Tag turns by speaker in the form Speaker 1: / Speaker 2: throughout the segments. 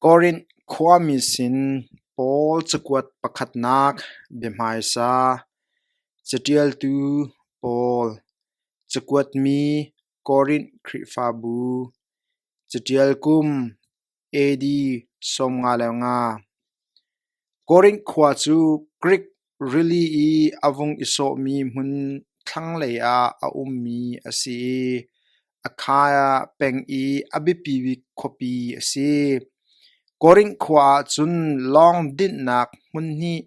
Speaker 1: Korinth khuami sin Paul cakuat pakhatnak biahmaisa, caṭialtu Paul, cakuatmi Korinth Khrihfabu, caṭial kum AD 55. Korinth khua cu Greek rili i a vung i sawhmi hmun thlanglei ah a ummi a si i Akhaia peng i a biapi bik khuapi a si. Korinth khua ah cun lawng dinhnak hmun hnih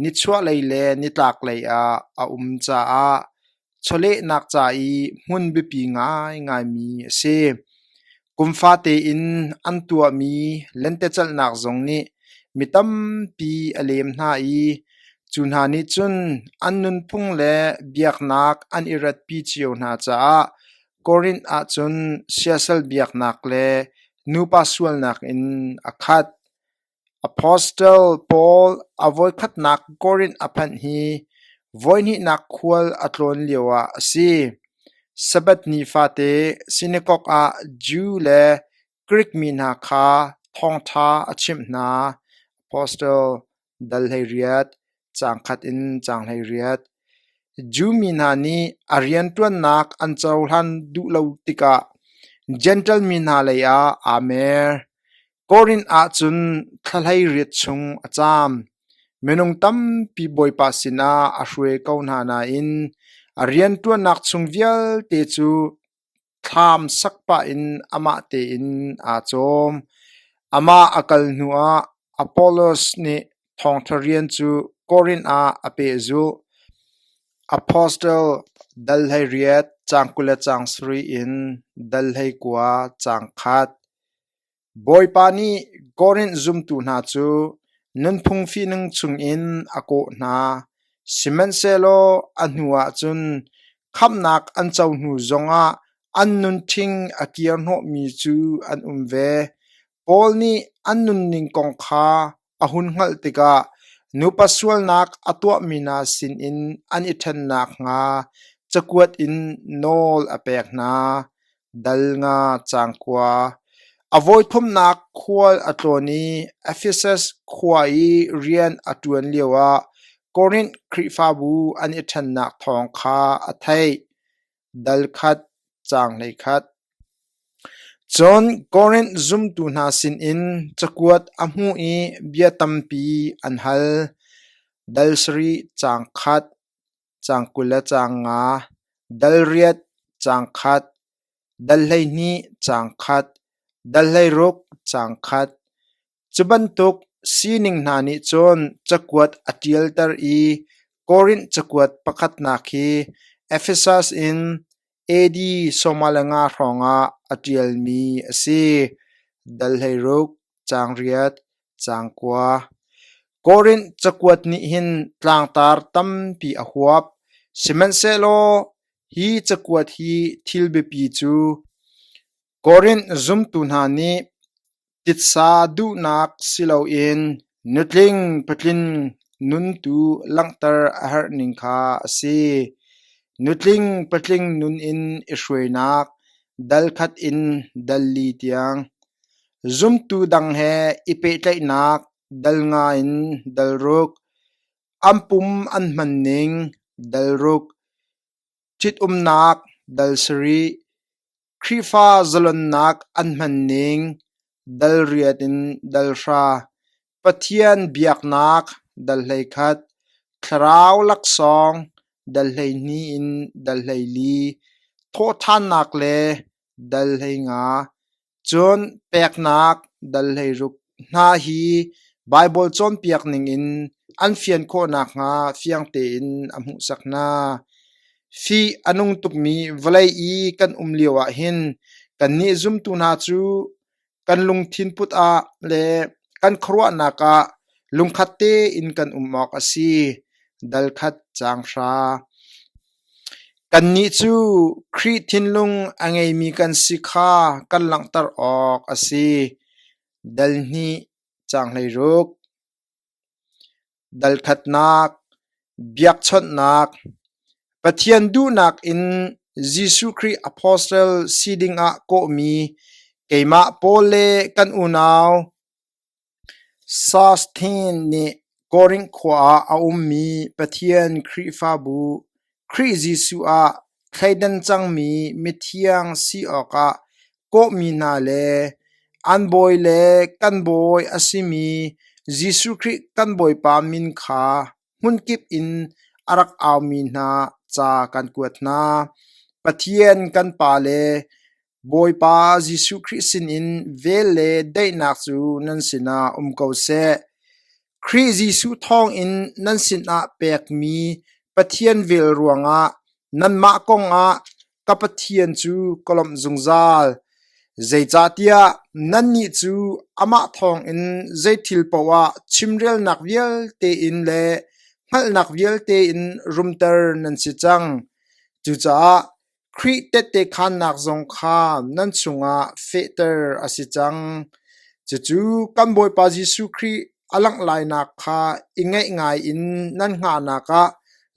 Speaker 1: nichuahlei le nitlaklei ah a um caah chawlehnak ca i hmun biapi ngaingaimi a si. Kum fate in an tuahmi lentecelhnak zong nih mi tampi a lem hna i cu hna nih cun an nunphung le biaknak an i ratpi cio hna caah Korinth ah cun siasal biaknak le nupa sualnak in a khat. Apostle Paul a voikhatnak Korinth a phanh hi voihnihnak khual a tlawn lioah a si. Sabbath ni fate sinakok ah Jew le Greek mi hna kha thawngṭha a chimh hna. Apostle dal 18, caang khat in caang 18. Jew mi hna nih a rianṭuannak an cohlan duh lo tikah Jentail mi hna lei ah aa mer. Korinth ah cun thla 18 chung a caam. Minung tampi Bawipa sinah a hruai ko hna nain a rianṭuannak chung vialte cu thlam sak pah in amah tein aa cawm. Amah a kal hnuah Apollos nih thawngṭha rian cu Korinth ah a pehzulh. Apostle dal 18 caang 20 le caang 7 in dal 19 caang khat. Bawipa nih Korinth zumtu hna cu nunphung fihning chungin a kawh hna, sihmanhsehlaw a hnuah cun khamhnak an co hnu zongah an nunṭhing a kirhnawhmi cu an um ve. Paul nih an nunning kong kha a hun hngalh tikah nupa sualnak a tuahmi hna sinin an i ṭhen nakhnga cakuat in nawl a pek hna. Dal nga caang kua. A voithumnak khual a tlawn i Efesus khua i rian a ṭuan lioah Korinth Khrihfabu an i ṭhennak thawng kha a theih. Dal khat, caang 11. Cun Korinth zumtu hna sinin cakuat a hmuh i bia tampi an hal. Dal sarih caang khat, caang 20 le caang nga, dal riat caang khat, dal 12 caang khat, dal 16 caang khat. Cu bantuk sining hna nih cun cakuat a ṭialter i Korinth cakuat pakhatnak hi Efesus in AD 55 hrawngah a ṭialmi a si. Dal 16, caang riat, caang kua. Korinth cakuat nih hin tlangtar tampi a huap. Sihmanhsehlaw hi cakuat hi thil biapi cu Korinth zumtu hna nih Titsa duhnak si loin nutling patling nun tu langhter a herhning kha a si. Nutling patling nun in i hruainak dal khat in dal li tiang. Zumtu dang he i pehtlaihnak dal nga in dal ruk. An pum an hmanning dal ruk. Ṭhitumnak dal sarih. Khrihfa zalonnak an hmanning dal riat in dal hra, Pathian biaknak dal 11, Thlarau laksawng dal 12 in dal 14, thawhṭhannak le dal 15, Cun peknak dal 16 hna hi Baibal cawnpiak ningin an fian khawh nakhnga fiang tein a hmuhsak hna. Fih a nung tukmi vawlei i kan um lioah hin kannih zumtu hna cu kan lungthin put ah le kan khuaruahnak ah lungkhat tein kan um awk a si. Dal khat caang hra. Kannih cu Khrih thinlung a ngeimi kan si kha kan langhter awk a si. Dal hnih caang 16. Dal khatnak, biakchawnhnak, Pathian duhnak in Jesuh Khrih apostle si dingah kawhmi keimah Paul le kan unau. Sosthenes nih Korinth khua ah a ummi Pathian Khrihfabu, Khrih Jesuh ah thleidan cangmi mithiang si awkah kawhmi hna le an Bawi le kan Bawi a simi Jesuh Khrih kan Bawipa min kha hmunkip in a rak aumi hna ca kan kuat hna. Pathian kan Pa le Bawipa Jesuh Khrih sinin vel le daihnak cu nan sinah um ko seh. Khrih Jesuh thawngin nan sinah pekmi Pathian vel ruangah nanmah kongah ka Pathian cu ka lawmh zungzal. Zeicahtiah nannih cu amah thawngin zei thil paoh ah chimrelnak vialte in le hngalhnak vialte in rumter nan si cang. Cucaah Khrih tehte khaannak zong kha nan chungah fehter a si cang. Cucu kan Bawipa Jesuh Khrih a langh lainak kha i ngaih ngai in nan hngahnak ah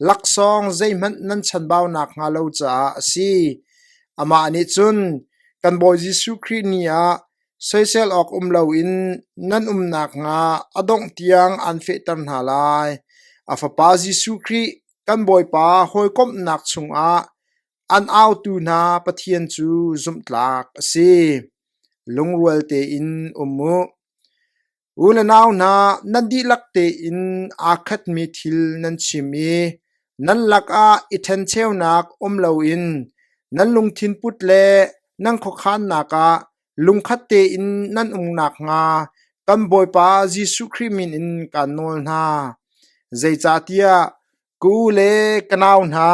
Speaker 1: laksawng zeihmanh nan chanbau nakhnga lo caah a si. Amah nih cun kan Bawi Jesuh Khrih ni ah soisel awk um loin nan um nakhnga a dongh tiang aan fehter hna lai. A Fapa Jesuh Khrih kan Bawipa hawikomhnak chungah an autu hna Pathian cu zumhtlak a si. Lungrual tein um u. U le nau hna, nan dihlak tein aa khatmi thil nan chim i nan lakah i ṭhencheunak um loin nan lungthin put le nan khuakhannak ah lungkhat tein nan um nakhnga kan Bawipa Jesuh Khrih min in kaan nawl hna. Zeicahtiah ka u le ka nau hna,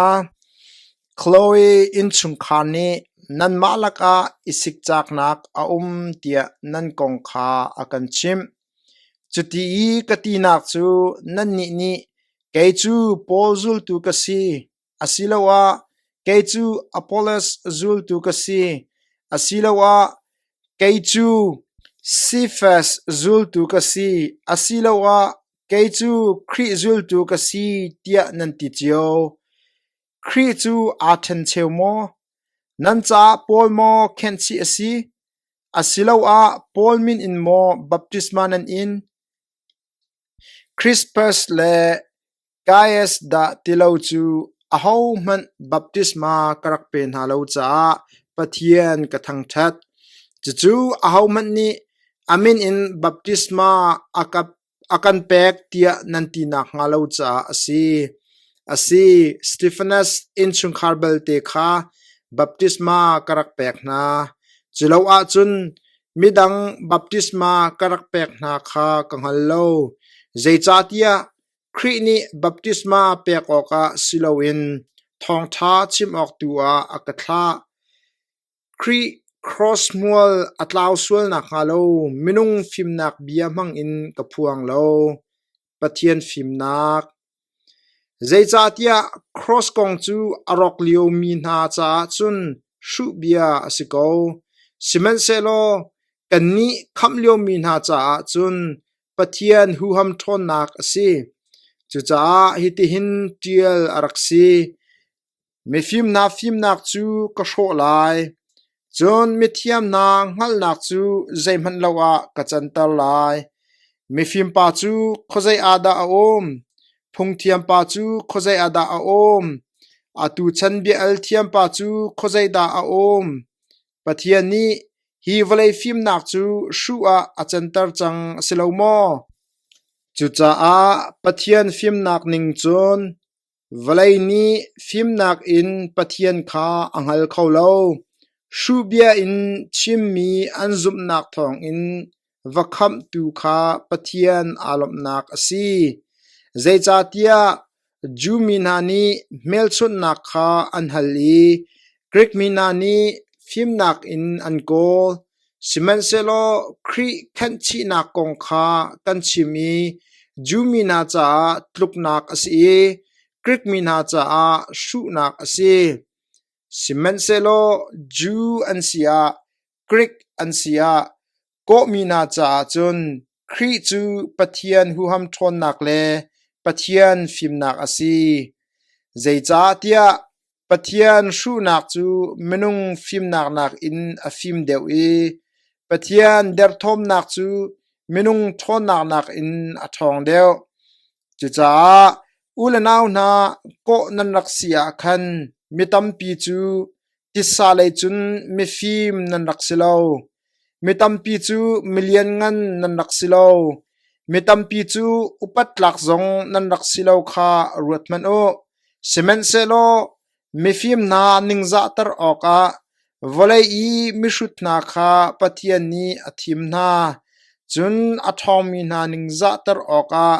Speaker 1: Khloe innchungkhar nih nanmah lakah i sikcaknak a um tiah nan kong kha a kan chimh. Cuti i ka tinak cu nannih nih kei cu Paul zultu ka si asiloah kei cu Apollos zultu ka si asiloah kei cu Sifas zultu ka si asiloah kei cu Khrih zultu ka si tiah nan ti cio. Khrih cu aa ṭhencheu maw? Nan caah Paul maw khenhchih a si? Asiloah Paul min in maw baptisma nan in? Krispus le Gaius dah ti lo cu ahohmanh baptisma ka rak pe hna lo caah Pathian ka thangṭhat. Cucu ahohmanh nih a min in baptisma a kan pek tiah nan ti nakhnga lo caah a si. A si, Stefanas innchungkhar belte kha baptisma ka rak pek hna. Cu lo ahcun midang baptisma ka rak pek hna kha ka hngal lo. Zeicahtiah Khrih nih baptisma pek awkah si loin thawngṭha chim awk tu ah a ka thlah. Khrih cross hmual a tlau sual nakhnga lo minung fimnak bia hmangin ka phuang lo. Pathian fimnak. Zeicahtiah cross kong cu a rawk liomi hna caah cun hruh bia a si ko. Sihmanhsehlaw kannih khamh liomi hna caah cun Pathian huham ṭhawnnak a si. Cucaah hitihin ṭial a rak si: Mifim hna fimnak cu ka hrawh lai, cun mithiam hna hngalhnak cu zeihmanh lo ah ka canter lai. Mifimpa cu khuazei ah dah a um? Phungthiampa cu khuazei ah dah a um? Atu chan bia-al thiampa cu khuazei dah a um? Pathian nih hi vawlei fimnak cu hruh ah a canter cang a si lo maw? Cucaah Pathian fimnak ning cun vawlei nih fimnak in Pathian kha a hngal kho lo. Hruh bia in chimmi an zumhnak thawngin va khamhtu kha Pathian aa lawmhnak a si. Zeicahtiah Jew mi hna nih hmelchunhnak kha an hal i Grik mi hna nih fimnak in an kawl. Sihmanhsehlaw Khrih khenhchihnak kong kha kan chim i Jew mi hna caah tluknak a si i Grik mi hna caah hruhnak a si. Sihmanhsehlaw Jew an si ah, Grik an si ah, kawhmi hna caah cun Khrih cu Pathian huham ṭhawnnak le Pathian fimnak a si. Zeicahtiah Pathian hruhnak cu minung fimnak nakin a fim deuh i Pathian derthawmnak cu minung ṭhawnnak nakin a ṭhawng deuh. Cucaah u le nau hna kawh nan rak si ah khan mi tampi cu titsa lei cun mifim nan rak si lo. Mi tampi cu milianngan nan rak si lo. Mi tampi cu upat tlak zong nan rak si lo kha ruat hmanh u. Sihmanhsehlaw mifim hna ningzahter awkah vawlei i mihrut hna kha Pathian nih a thim hna. Cun a ṭhawngmi hna ningzahter awkah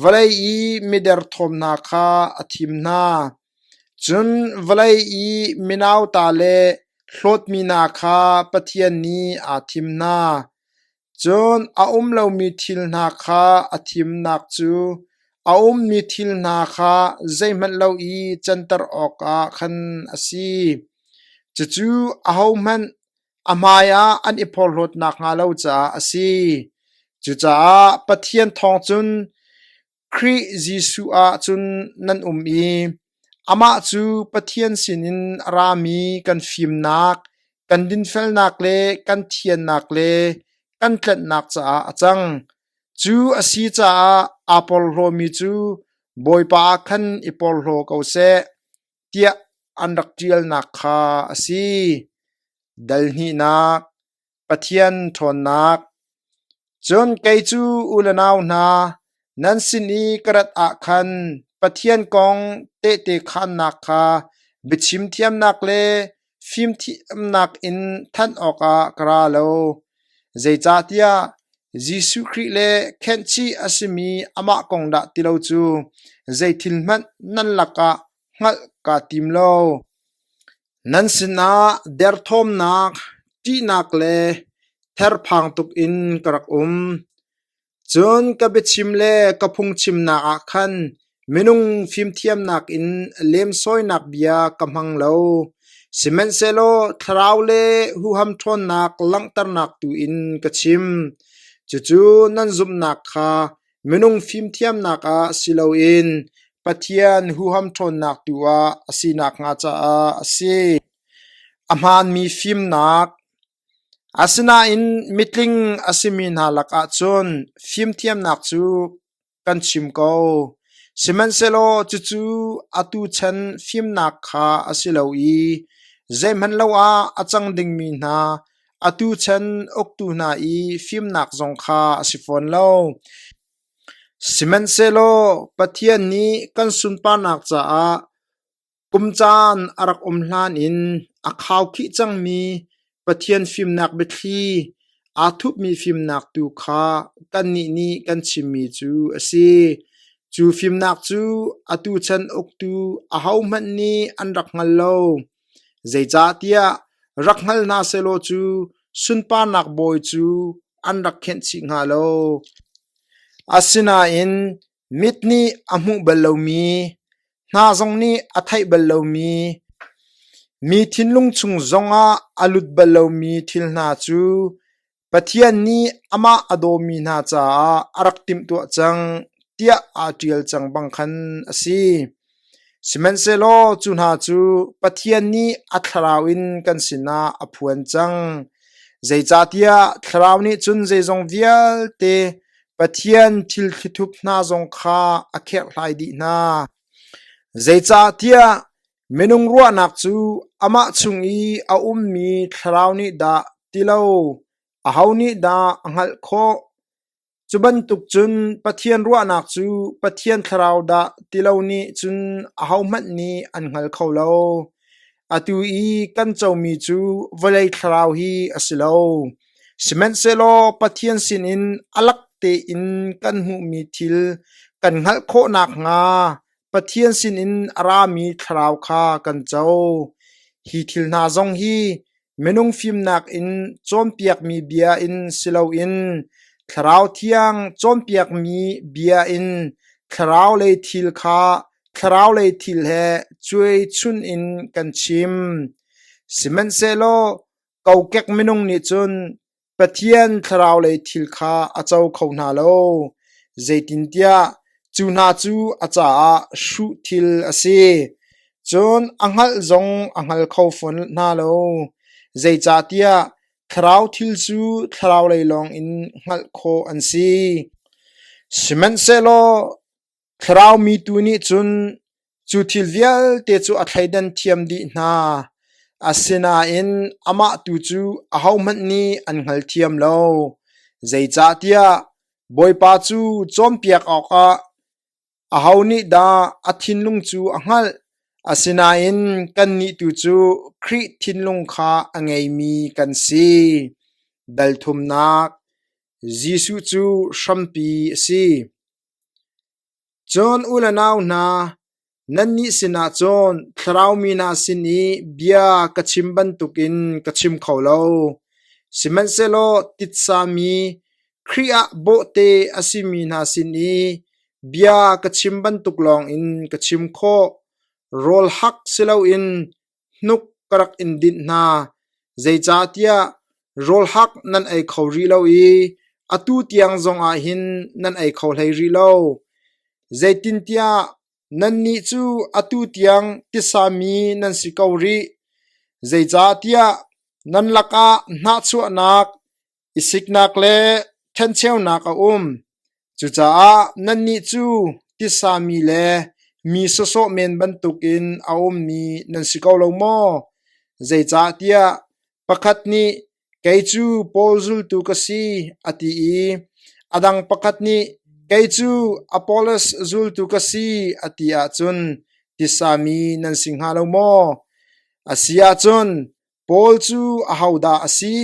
Speaker 1: vawlei i miderthawm hna kha a thim hna. Cun vawlei i minauta le hlawtmi hna kha Pathian nih aa thim hna. Cun a um lomi thil hna kha a thimnak cu a ummi thil hna kha zeihmanh lo i canter awkah khan a si. Cucu ahohmanh a hmaiah an i porhlawt nakhnga lo caah a si. Cucaah Pathian thawng cun Khrih Jesuh ah cun nan um i amah cu Pathian sinin a rami kan fimnak, kan dinfelnak le kan thiannak le kan tlanhnak caah a cang. Cu a si caah aa porhlawmi cu Bawipa ah khan i porhlaw ko seh, tiah an rak ṭialnak kha a si. Dal hnihnak Pathian ṭhawnnak. Cun kei cu u le nau hna, nan sin i ka rat ah khan Pathian kong tehte khaannak kha biachim thiamnak le fimthiamnak in thanh awkah ka ra lo. Zeicahtiah Jesuh Khrih le khenhchih a simi amah kong dah ti lo cu zei thil hmanh nan lakah hngalh kaa tim lo. Nan sinah derthawmnak, ṭihnak le therphang tuk in ka rak um. Cun ka biachim le ka phungchimnak ah khan minung fimthiamnak in lemsawinak bia ka hmang lo, sihmanhsehlaw thlarau le huham ṭhawnnak langhternak tu in ka chim. Cucu nan zumhnak kha Minung fimthiamnak ah si loin Pathian huham ṭhawnnak tu ah a si nakhnga caah a si. A hmaanmi fimnak. Asinain mitling a simi hna lakah cun fimthiamnak cu kan chim ko. Sihmanhsehlaw cucu atu chan fimnak kha a si lo i zeihmanh lo ah a cang dingmi hna Atu chan uktu hna i fimnak zong kha a si fawn lo. Sihmanhsehlaw Pathian nih kan sunparnak caah kum caan a rak um hlan in a khaukhih cangmi Pathian fimnak biathli, aa thupmi fimnak tu kha kannih nih kan chimmi cu a si. Cu fimnak cu atu chan uktu ahohmanh nih an rak hngal lo. Zeicahtiah rak hngal hna sehlaw cu sunparnak bawi cu an rak khenh chih hnga lo. Asinain mit nih a hmuh bal lomi, hna zong nih a theih bal lomi, mi thinlung chung zongah a lut bal lomi thil hna cu Pathian nih amah a dawmi hna caah a rak timhtuah cang tiah aa ṭial cang bang khan a si. Sihmanhsehlaw cu hna cu Pathian nih a Thlarau in kan sinah a phuan cang. Zeicahtiah Thlarau nih cun zeizong vialte Pathian thil thlithup hna zong kha a kherhhlai dih hna. Zeicahtiah minung ruahnak cu amah chung i a ummi Thlarau nih dah ti lo aho nih dah a hngalh khawh? Cu bantuk cun Pathian ruahnak cu Pathian Thlarau dah ti lo nih cun ahohmanh nih an hngal kho lo. Atu i kan comi cu vawlei thlarau hi a si lo. Sihmanhsehlaw Pathian sinin a lak tein kan hmuhmi thil kan hngalh khawh nakhnga Pathian sinin a rami thlarau kha kan co. Hi thil hna zong hi minung fimnak in cawnpiakmi bia in si loin Thlarau Thiang cawnpiakmi bia in thlarau lei thil kha thlarau lei thil he cuaichun in kan chim. Sihmanhsehlaw kokek minung nih cun Pathian thlarau lei thil kha a co kho hna lo, zeitintiah cu hna cu a caah hruh thil a si. Cun a hngalh zong a hngal kho fawn hna lo, zeicahtiah Thlarau thil cu thlarau lei lawngin hngalh khawh an si. Sihmanhsehlaw thlarau mi tu nih cun cu thil vialte cu a thleidan thiam dih hna. Asinain amah tu cu ahohmanh nih an hngalthiam lo. Zeicahtiah Bawipa cu cawnpiak awkah Aho nih dah a thinlung cu a hngalh? Asinain kannih tu cu Khrih thinlung kha a ngeimi kan si. Dal thumnak Jesuh cu hrampi a si. Cun u le nau hna, nannih sinah cun thlarau mi hna sin i bia ka chim bantukin ka chim kho lo. Sihmanhsehlaw titsa mi Khrih ah bawhte a simi hna sin i bia ka chim bantuk lawngin ka chim khawh. Rawl hak si loin hnuk ka rak in dinh hna, zeicahtiah rawl hak nan ei kho rih lo i atu tiang zongah hin nan ei kho hlei rih lo. Zeitintiah nannih cu atu tiang tisa mi nan si ko rih, zeicahtiah nan lakah hnahchuahnak, I siknak le ṭhencheunak a um. Cucaah nannih cu tisa mi le mi sawsawh men bantukin a ummi nan si ko lo maw? Zeicahtiah pakhat nih, “Kei cu Paul zultu ka si,” a ti i a dang pakhat nih, “Kei cu Apollos zultu ka si,” a ti ahcun tisa mi nan si hnga lo maw? A si ahcun Paul cu ahodah a si?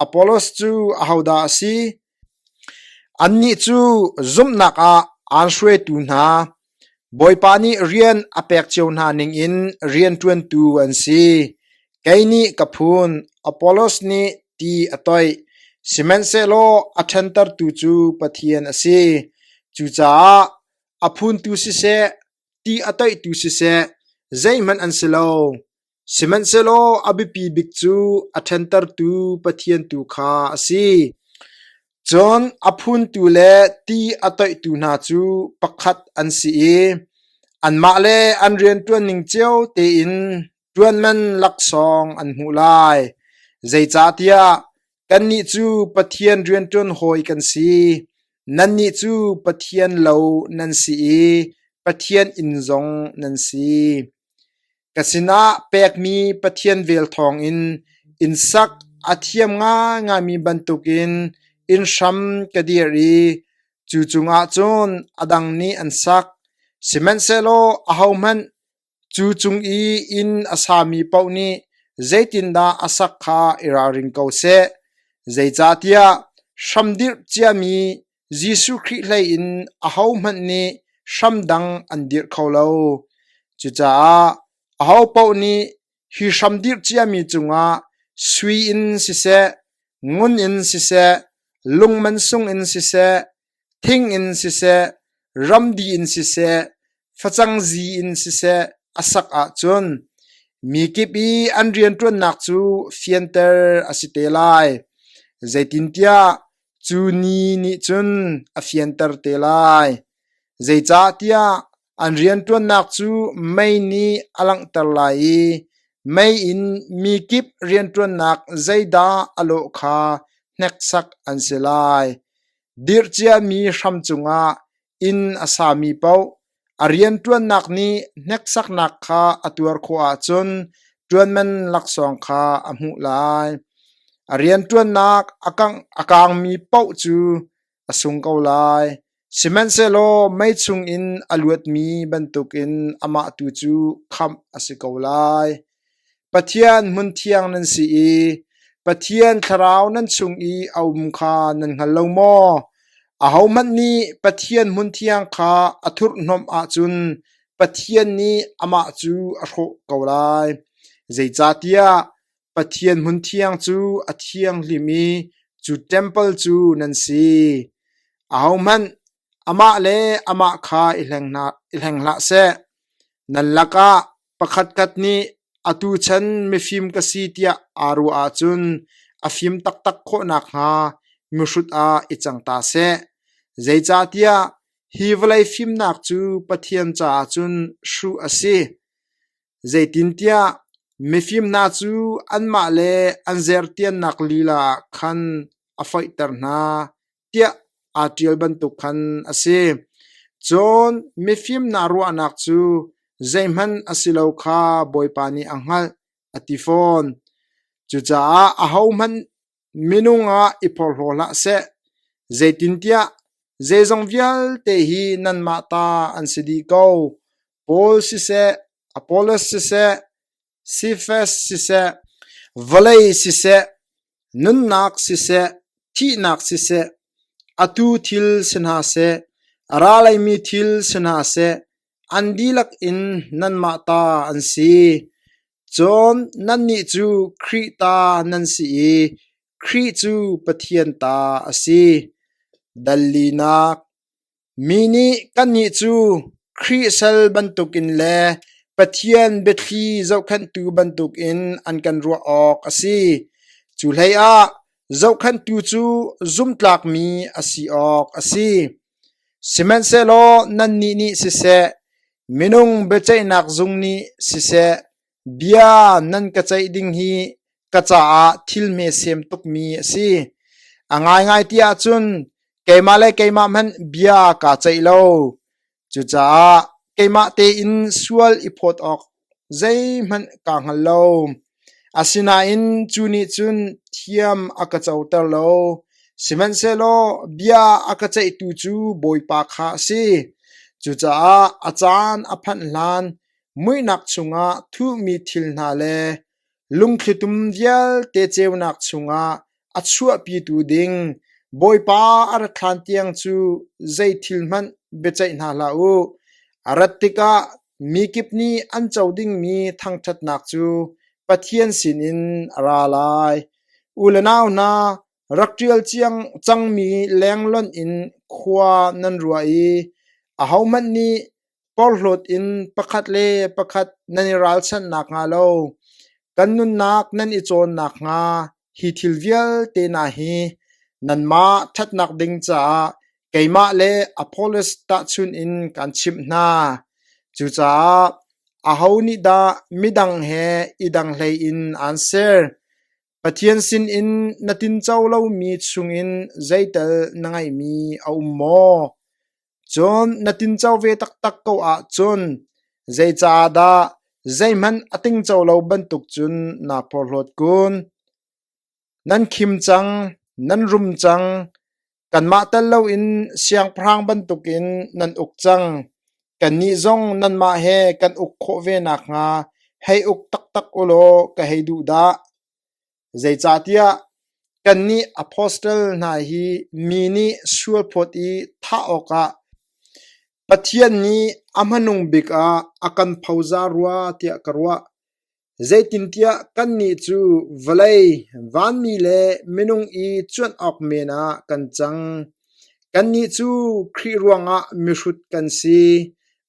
Speaker 1: Apollos cu ahodah a si? Annih cu zumhnak ah aan hruaitu hna, Bawipa nih rian a pek cio hna ningin rianṭuantu an si. Kei nih ka phun, Apollos nih ti a toih, sihmanhsehlaw a ṭhantertu cu Pathian a si. Cucaah a phuntu siseh, ti a toihtu siseh, zeihmanh an si lo. Sihmanhsehlaw a biapi bik cu a ṭhentertu Pathian tu kha a si. Cun a phuntu le ti a toihtu hna cu pakhat an si i anmah le an rianṭuanning cio tein ṭuanman laksawng an hmuh lai. Zeicahtiah kannih cu Pathian rianṭuan hawi kan si. Nannih cu Pathian lo nan si i Pathian inn zong nan si. Ka sinah pekmi Pathian vel thawngin inn sak a thiam ngaingaimi bantukin inn hram ka dir i cu cungah cun a dang nih an sak. Sihmanhsehlaw ahohmanh cu cung i inn a sami paoh nih zeitindah a sak kha i ralring ko seh. Zeicahtiah hramdirh ciami Jesuh Khrih hlei in ahohmanh nih hram dang an dirh kho lo. Cucaah ahopaoh nih hi hram dirh ciami cungah sui in siseh, ngun in siseh, lung mansung in siseh, thing in siseh, ramdi in siseh, facang zi in siseh a sak ahcun mi kip i an rianṭuannak cu fianter a si te lai. Zeitintiah Cu ni nih cun a fianter te lai. Zeicahtiah an rianṭuannak cu mei nih a langhter lai i mei in mi kip rianṭuannak zeidah a lawh kha hneksak an si lai. Dirh ciami hram cungah inn a sami paoh a rianṭuannak nih hneksaknak kha a tuar khawh ahcun ṭuanman laksawng kha a hmuh lai. A rianṭuannak a kangmi paoh cu a sung ko lai. Sihmanhsehlaw mei chungin a luatmi bantukin amah tu cu khamh a si ko lai. Pathian hmunthiang nan si i Pathian Thlarau nan chung i a um kha nan hngal lo maw? Ahohmanh nih Pathian hmunthiang kha a thurhhnawmh ahcun Pathian nih amah cu a hrawh ko lai. Zeicahtiah Pathian hmunthiang cu a thianghlim i cu ṭempal cu nan si. Ahohmanh amah le amah kha i hleng hlah seh. Nan lakah Pakhatkhat nih atu chan mifim ka si tiah aa ruah ahcun a fim taktak khawh nakhnga mihrut ah i cang ta seh. Zeicahtiah hi vawlei fimnak cu Pathian caah cun hruh a si. Zeitintiah Mifim hna cu anmah le an zertiannak lila ah khan a foihter hna, tiah aa ṭial bantuk khan a si. Cun mifim hna ruahnak cu zeihmanh a si lo kha Bawipa nih a hngalh, a ti fawn. Cucaah ahohmanh minung ah i porhlaw hlah seh, zeitintiah zeizong vialte hi nanmah ta an si dih ko. Paul siseh, Apollos siseh, Sifas siseh, vawlei siseh, nunnak siseh, thihnak siseh, atu thil si hna seh, a ra laimi thil si hna seh, an dihlak in nanmah ta an si. Cun nannih cu Khrih ta nan si i Khrih cu Pathian ta a si. Dal linak. Mi nih kannih cu Khrih sal bantukin le Pathian biathli zohkhenhtu bantukin an kan ruah awk a si. Cu hleiah zohkhenhtu cu zumhtlakmi a si awk a si. Sihmanhsehlaw nannih nih siseh, minung biaceihnak zung nih siseh, bia nan ka ceih ding hi ka caah thil hmesem tukmi a si. A ngaingai ti ahcun keimah le keimah hmanh bia kaa ceih lo. Cucaah keimah tein sual i phawt awk zeihmanh kaa hngal lo. Asinain cu nih cun thiam a ka coter lo. Sihmanhsehlaw bia a ka ceihtu cu Bawipa kha a si. Cucaah a caan a phanh hlan muihnak chungah thuhmi thil hna le lungthlitum vialte ceunak chungah a chuahpitu ding Bawipa a rat hlan tiang cu zei thil hmanh biaceih hna hlah u. A rat tikah mi kip nih an co dingmi thangṭhatnak cu Pathian sinin a ra lai. U le nau hna, rak ṭial cangmi lenglonh in khua nan ruah i ahohmanh nih porhlawt in pakhat le pakhat nan i ralchanh nakhnga lo kan nunnak nan i cawn nakhnga hi thil vialte hna hi nanmah ṭhatnak ding caah keimah le Apollos tahchunh in kaan chimh hna. Cucaah aho nih dah midang he i dang hlei in aan ser? Pathian sinin na tinco lomi chungin zeital na ngeihmi a um maw? Cun na tinco ve taktak ko ahcun zeicahdah zeihmanh a tingco lo bantuk cun naa porhlawt kun? Nan khim cang, nan rum cang, kanmah tel loin siangpahrang bantukin nan uk cang. Kannih zong nanmah he kan uk khawh ve nakhnga hei uk taktak u law ka hei duh dah. Zeicahtiah kannih apostle hna hi mi nih sualphawt i thah awkah Pathian nih a hmanung bik ah a kan phozar rua tiah ka ruah. Zeitintiah kannih cu vawlei, vanmi le minung i cuanh awk men ah kan cang. Kannih cu Khrih ruangah mihrut kan si,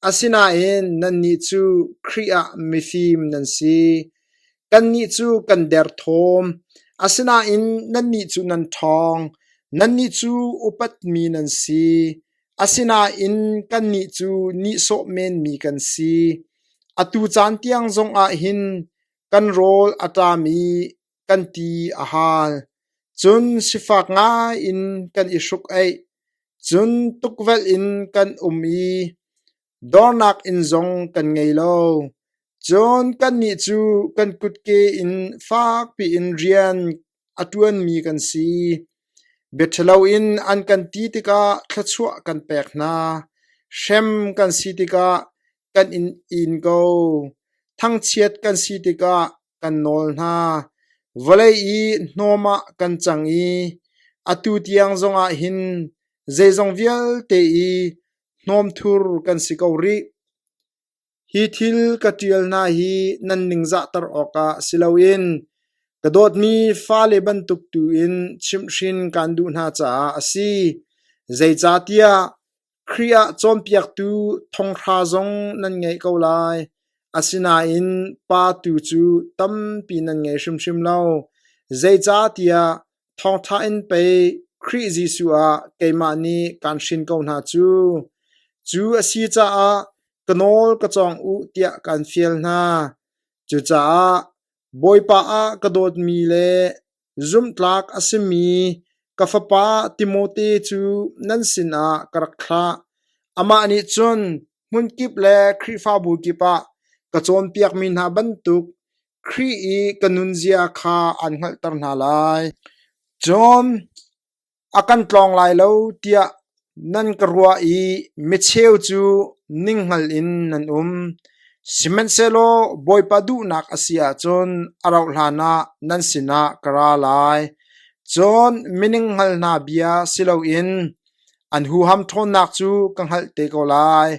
Speaker 1: asinain nannih cu Khrih ah mifim nan si. Kannih cu kan derthawm, asinain nannih cu nan ṭhawng; nannih cu upatmi nan si, asinain kannih cu nihsawh menmi kan si. Atu caan tiang zongah hin kan rawl a ṭam i kan ti a hal. Cun sifak ngaiin kan i hruk-aih, cun tukvelh in kan um i Dornak inn zong kan ngei lo. Cun kannih cu kan kutke in fakpi in rian a ṭuanmi kan si. Biaṭhalo in an kan ti tikah thluachuah kan pek hna. Hrem kan si tikah kan in in ko. Thangchiat kan si tikah kan nawl hna. Vawlei i hnawm ah kan cang i atu tiang zongah hin zeizong vialte i Hnawmthur kan si ko rih. Hi thil ka ṭial hna hi nan ningzahter awkah si loin ka dawtmi fale bantuk tu in chimhhrin kaan duh hna caah a si. Zeicahtiah Khrih ah cawnpiaktu thonghra zong nan ngei ko lai, asinain pa tu cu tampi nan ngei hrimhrim lo. Zeicahtiah Thawngṭha in pei Khrih Jesuh ah keimah nih kaan hrin ko hna cu. Cu a si caah ka nawl ka cawng u tiah kaan fial hna. Cucaah. Bawipa ah ka dawtmi le zumhtlak a simi ka fapa Timote cu nan sinah ka rak thlah. Amah nih cun hmunkip le Khrihfabu kip ah ka cawnpiakmi hna bantuk Khrih i ka nunzia kha aan hngalhter hna lai. Cun a kan tlawng lai lo tiah nan ka ruah i micheu cu ninghngal in nan um. Sihmanhsehlaw Bawipa duhnak a si ahcun a rauhhlan ah nan sinah ka ra lai. Cun mininghngal hna bia si loin an huham ṭhawnnak cu ka hngalh te ko lai.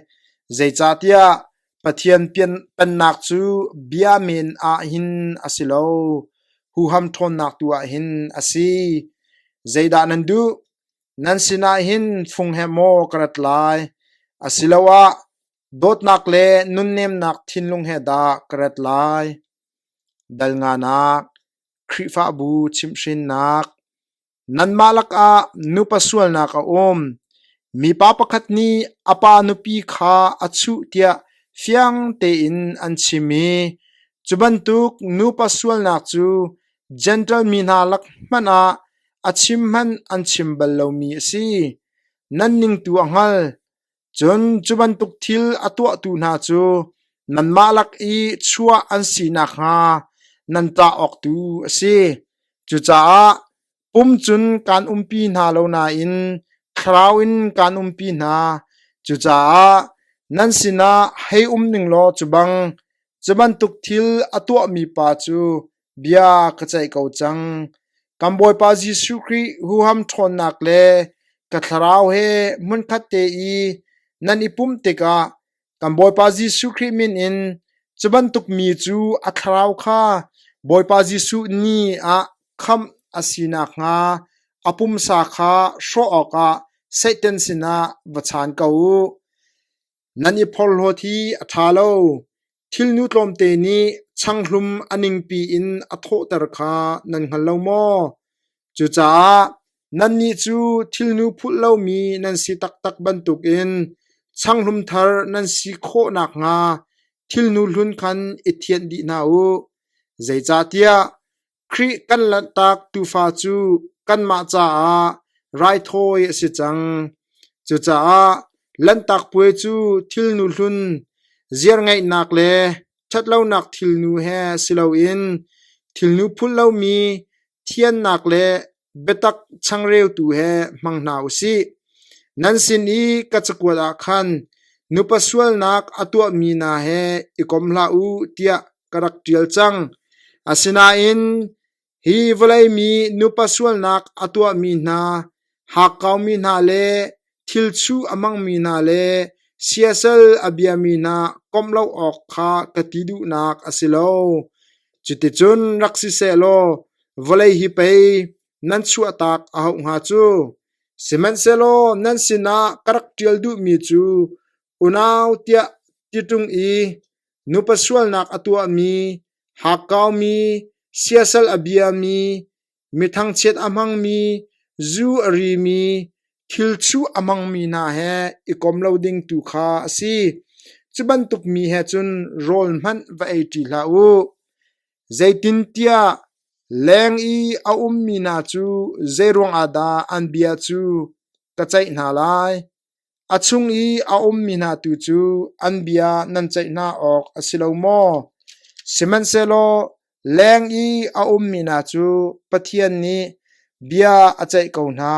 Speaker 1: Zeicahtiah Pathian pennak cu bia men ah hin a si lo, huham ṭhawnnak tu ah hin a si. Zeidah nan duh? Nan sinah hin fung he maw ka rat lai, asiloah dawtnak le nunnemnak thinlung he dah ka rat lai? Dal nganak, Khrihfabu chimhhrinnak, Nanmah lakah nupa sualnak a um. Mipa pakhat nih a pa nupi kha a chuh tiah fiang tein an chim i cu bantuk nupa sualnak cu Jentail mi hna lak hmanh ah a chim hmanh an chim bal lomi a si. Nan ningtu a hngal. Cun cu bantuk thil a tuahtu hna cu nanmah lak i chuah an si nakhnga nan ṭah awk tu a si. Cucaah pum cun kaan umpi hna lo nain thlarau in kaan umpi hna. Cucaah nan sinah hei um ning law cu bang, cu bantuk thil a tuahmi pa cu bia ka ceih ko cang. Kan Bawipa Jesuh Khrih huham ṭhawnnak le ka thlarau he hmunkhat te i nan i pumh tikah kan Bawipa Jesuh Khrih min in cu bantuk mi cu a thlarau kha Bawipa Jesuh ni ah khamh a si nakhnga a pumsa kha hrawh awkah Satan sinah va chaan ko u. Nan i phorhlawt hi a ṭha lo. Thilnu tlawmte nih changhlum a ningpi in a thawhter kha nan hngal lo maw? Cucaah nannih cu thilnu phulh lomi nan si taktak bantukin changhlum thar nan si khawh nakhnga thilnu hlun khan i thianh dih hna u. Zeicahtiah Khrih kan lanhtak tuufa cu kanmah caah raithawi a si cang. Cucaah Lanhtak Puai cu thilnu hlun, ziarngeihnak le ṭhatlonak thilnu he si loin thilnu phulh lomi thiannak le biatak changreu tu he hmang hna u sih. Nan sin i ka cakuat ah khan nupa sualnak a tuahmi hna he i kom hlah u tiah ka rak ṭial cang. Asinain hi vawlei mi nupa sualnak a tuahmi hna, hakkaumi hna le thilchuh a hmangmi hna le siasal a biami hna komh lo awk kha ka ti duhnak a si lo. Cuticun rak si sehlaw vawlei hi pei nan chuahtak a hauh hnga cu. Sihmanhsehlaw nan sinah ka rak ṭial duhmi cu unau tiah ti ṭung i nupa sualnak a tuahmi, hakkaumi, siasal a biami, mi thangchiat a hmangmi, zu a rimi, thilchuh a hmangmi hna he i kom lo ding tu kha a si. Cu bantuk mi he cun rawl hmanh va ei ṭi hlah u. Zeitintiah leng i a ummi hna cu zeiruang ah dah an bia cu ka ceih hna lai? A chung i a ummi hna tu cu an bia nan ceih hna awk a si lo maw? Sihmanhsehlaw leng i a ummi hna cu Pathian nih bia a ceih ko hna.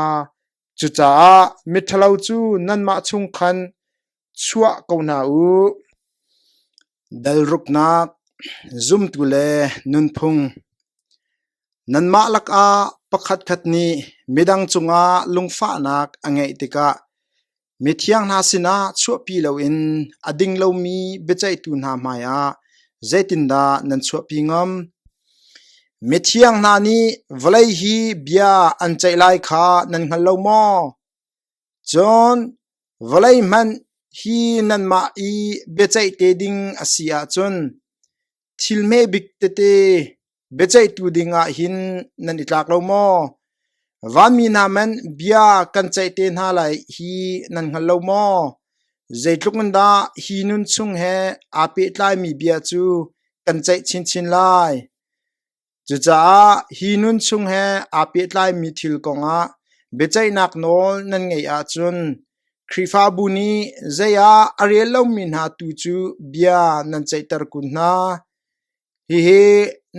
Speaker 1: Cucaah miṭhalo cu nanmah chung khan chuah ko hna u. Dalruknak, zumtu le nunphung. Nanmah lakah pakhatkhat nih midang cungah lungfahnak a ngeih tikah mithiang hna sinah chuahpi loin a ding lomi biaceihtu hna hmaiah zeitindah nan chuahpi ngam? Mithiang hna nih vawlei hi bia an ceih lai kha nan hngal lo maw? Cun vawlei hmanh hi nanmah i biaceih te ding a si ahcun thil hme bik tete biaceihtu dingah hin nan i tlak lo maw? Vanmi hna hmanh bia kan ceih te hna lai hi nan hngal lo maw? Zeitluk in dah hi nun chung he aa pehtlaimi bia cu kan ceih chinchin lai? Cucaah hi nun chung he aa pehtlaimi thil kongah biaceihnak nawl nan ngeih ahcun Khrihfabu nih zei ah a rel lomi hna tu cu bia nan ceihter kun hna. Hihi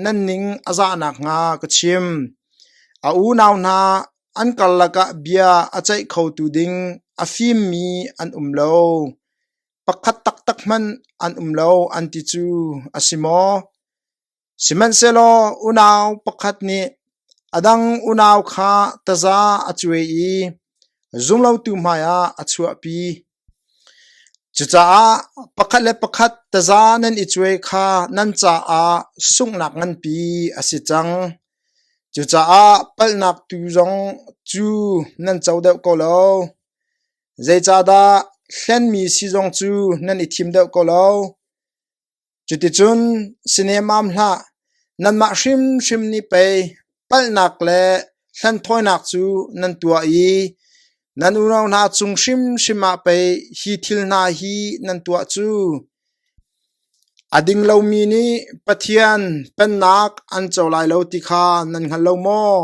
Speaker 1: nan ning a zah nakhnga ka chim. A unau hna an karlak ah bia a ceih khotu ding a fimmi an um lo. Pakhat taktak hmanh an um lo an ti cu a si maw? Sihmanhsehlaw unau pakhat nih a dang unau kha taza a cuai i zumlotu hmaiah a chuahpi. Cucaah pakhat le pakhat taza nan i cuai kha nan caah sunghnak nganpi a si cang. Cucaah palhnak tu zong cu nan co deuh ko lo. Zeicahdah hlenmi si zong cu nan i thim deuh ko lo? Cuticun si nemmam hlah, nanmah hrimhrim nih pei palhnak le hlenthawinak cu nan tuah i nan unau hna cung hrimhrim ah pei hi thil hna hi nan tuah cu. A ding lomi nih Pathian Pennak an co lai lo ti kha nan hngal lo maw?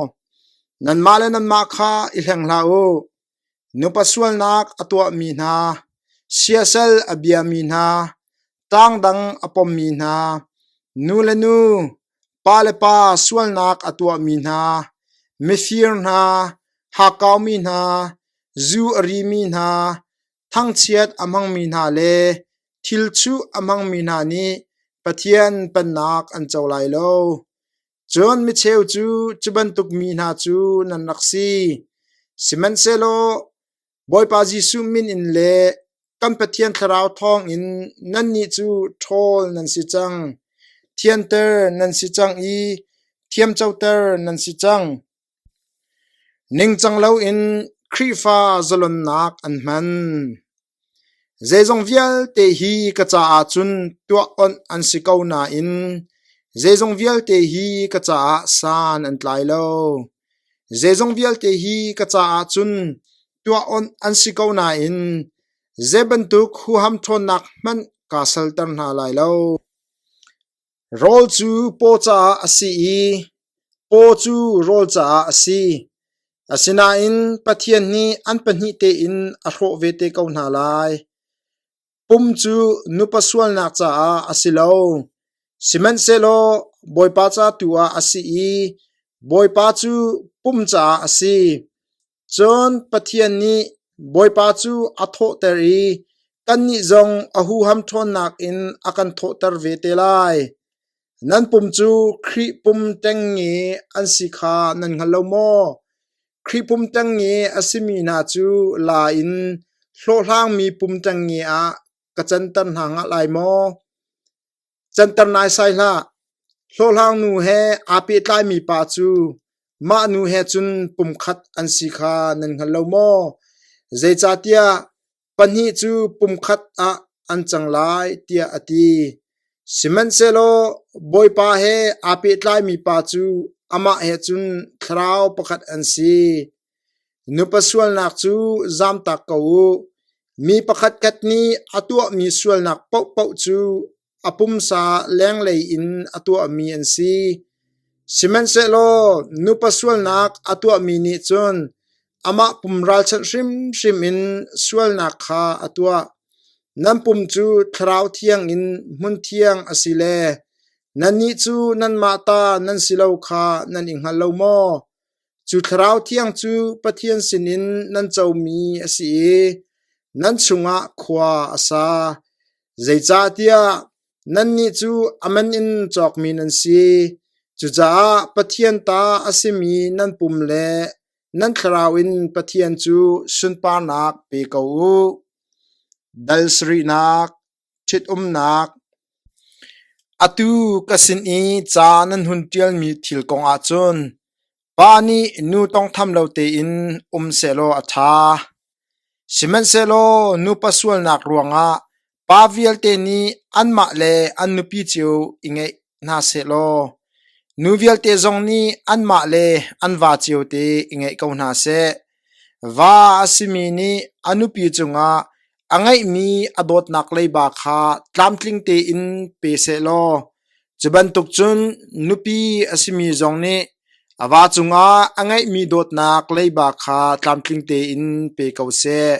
Speaker 1: Nanmah le nanmah kha i hleng hlah u. Nupa sualnak a tuahmi hna, siasal a biami hna, ṭangdang a pommi hna, nu le nu, pa le pa sualnak a tuahmi hna, mifir hna, hakkaumi hna, zu a rimi hna, thangchiat a hmangmi hna le thilchuh a hmangmi hna nih Pathian Pennak an co lai lo. Cun micheu cu cu bantuk mi hna cu nan rak si. Sihmanhsehlaw Bawipa Jesuh min in le kan Pathian Thlarau thawngin nannih cu ṭhawl nan si cang, thianter nan si cang i thiamcoter nan si cang. Ningcang loin Khrihfa zalonnak an hman. Zeizong vialte hi ka caah cun tuah onh an si ko nain zeizong vialte hi ka caah san an tlai lo. Zeizong vialte hi ka caah cun tuah onh an si ko nain zei bantuk huham ṭhawnnak hmanh kaa salter hna lai lo. Rawl cu paw caah a si i paw cu rawl caah a si. Asinain Pathian nih an pahnih tein a hrawh ve te ko hna lai. Pum cu nupa sualnak caah a si lo, sihmanhsehlaw Bawipa ca tu ah a si i Bawipa cu pum caah a si. Cun Pathian nih Bawipa cu a thawhter i kannih zong a huham ṭhawnnak in a kan thawhter ve te lai. Nan pum cu Khrih pum ṭengnge an si kha nan hngal lo maw? Khrih pum ṭengnge a simi hna cu la in hlawhhlangmi pum ṭengnge ah ka canter hna hnga lai maw? Canter naisai hlah. Hlawhhlang nu he aa pehtlaimi pa cu mah nu he cun pumkhat an si kha nan hngal lo maw? Zeicahtiah pahnih cu pumkhat ah an cang lai tiah a ti. Sihmanhsehlaw Bawipa he aa pehtlaimi pa cu amah he cun thlarau pakhat an si. Nupa sualnak cu zamtak ko u. Mi pakhatkhat nih a tuahmi sualnak paohpaoh cu a pumsa lenglei in a tuahmi an si. Sihmanhsehlaw nupa sualnak a tuahmi nih cun amah pum ralchanh hrimhrim in sualnak kha a tuah. Nan pum cu Thlarau Thiang in hmun thiang a si le nannih cu nanmah ta nan si lo kha nan i hngal lo maw? Cu Thlarau Thiang cu Pathian sinin nan comi a si i nan chungah khua a sa. Zeicahtiah nannih cu a man in cawkmi nan si. Cucaah Pathian ta a simi nan pum le nan thlarau in Pathian cu sunparnak pe ko u. Dal sarihnak, ṭhitumnak. Atu ka sin i ca nan hun ṭialmi thil kong ah cun pa nih nu tawngtham lo tein um sehlaw a ṭha. Sihmanhsehlaw nupa sualnak ruangah pa vialte nih anmah le an nupi cio i ngeih hna sehlaw nu vialte zong nih anmah le an va ciote i ngeih ko hna seh. Va a simi nih a nupi cungah a ngeihmi a dawtnak leiba kha tlamtling tein pe sehlaw. Cu bantuk cun nupi a simi zong nih a va cungah a ngeihmi dawtnak leiba kha tlamtling tein pe ko seh.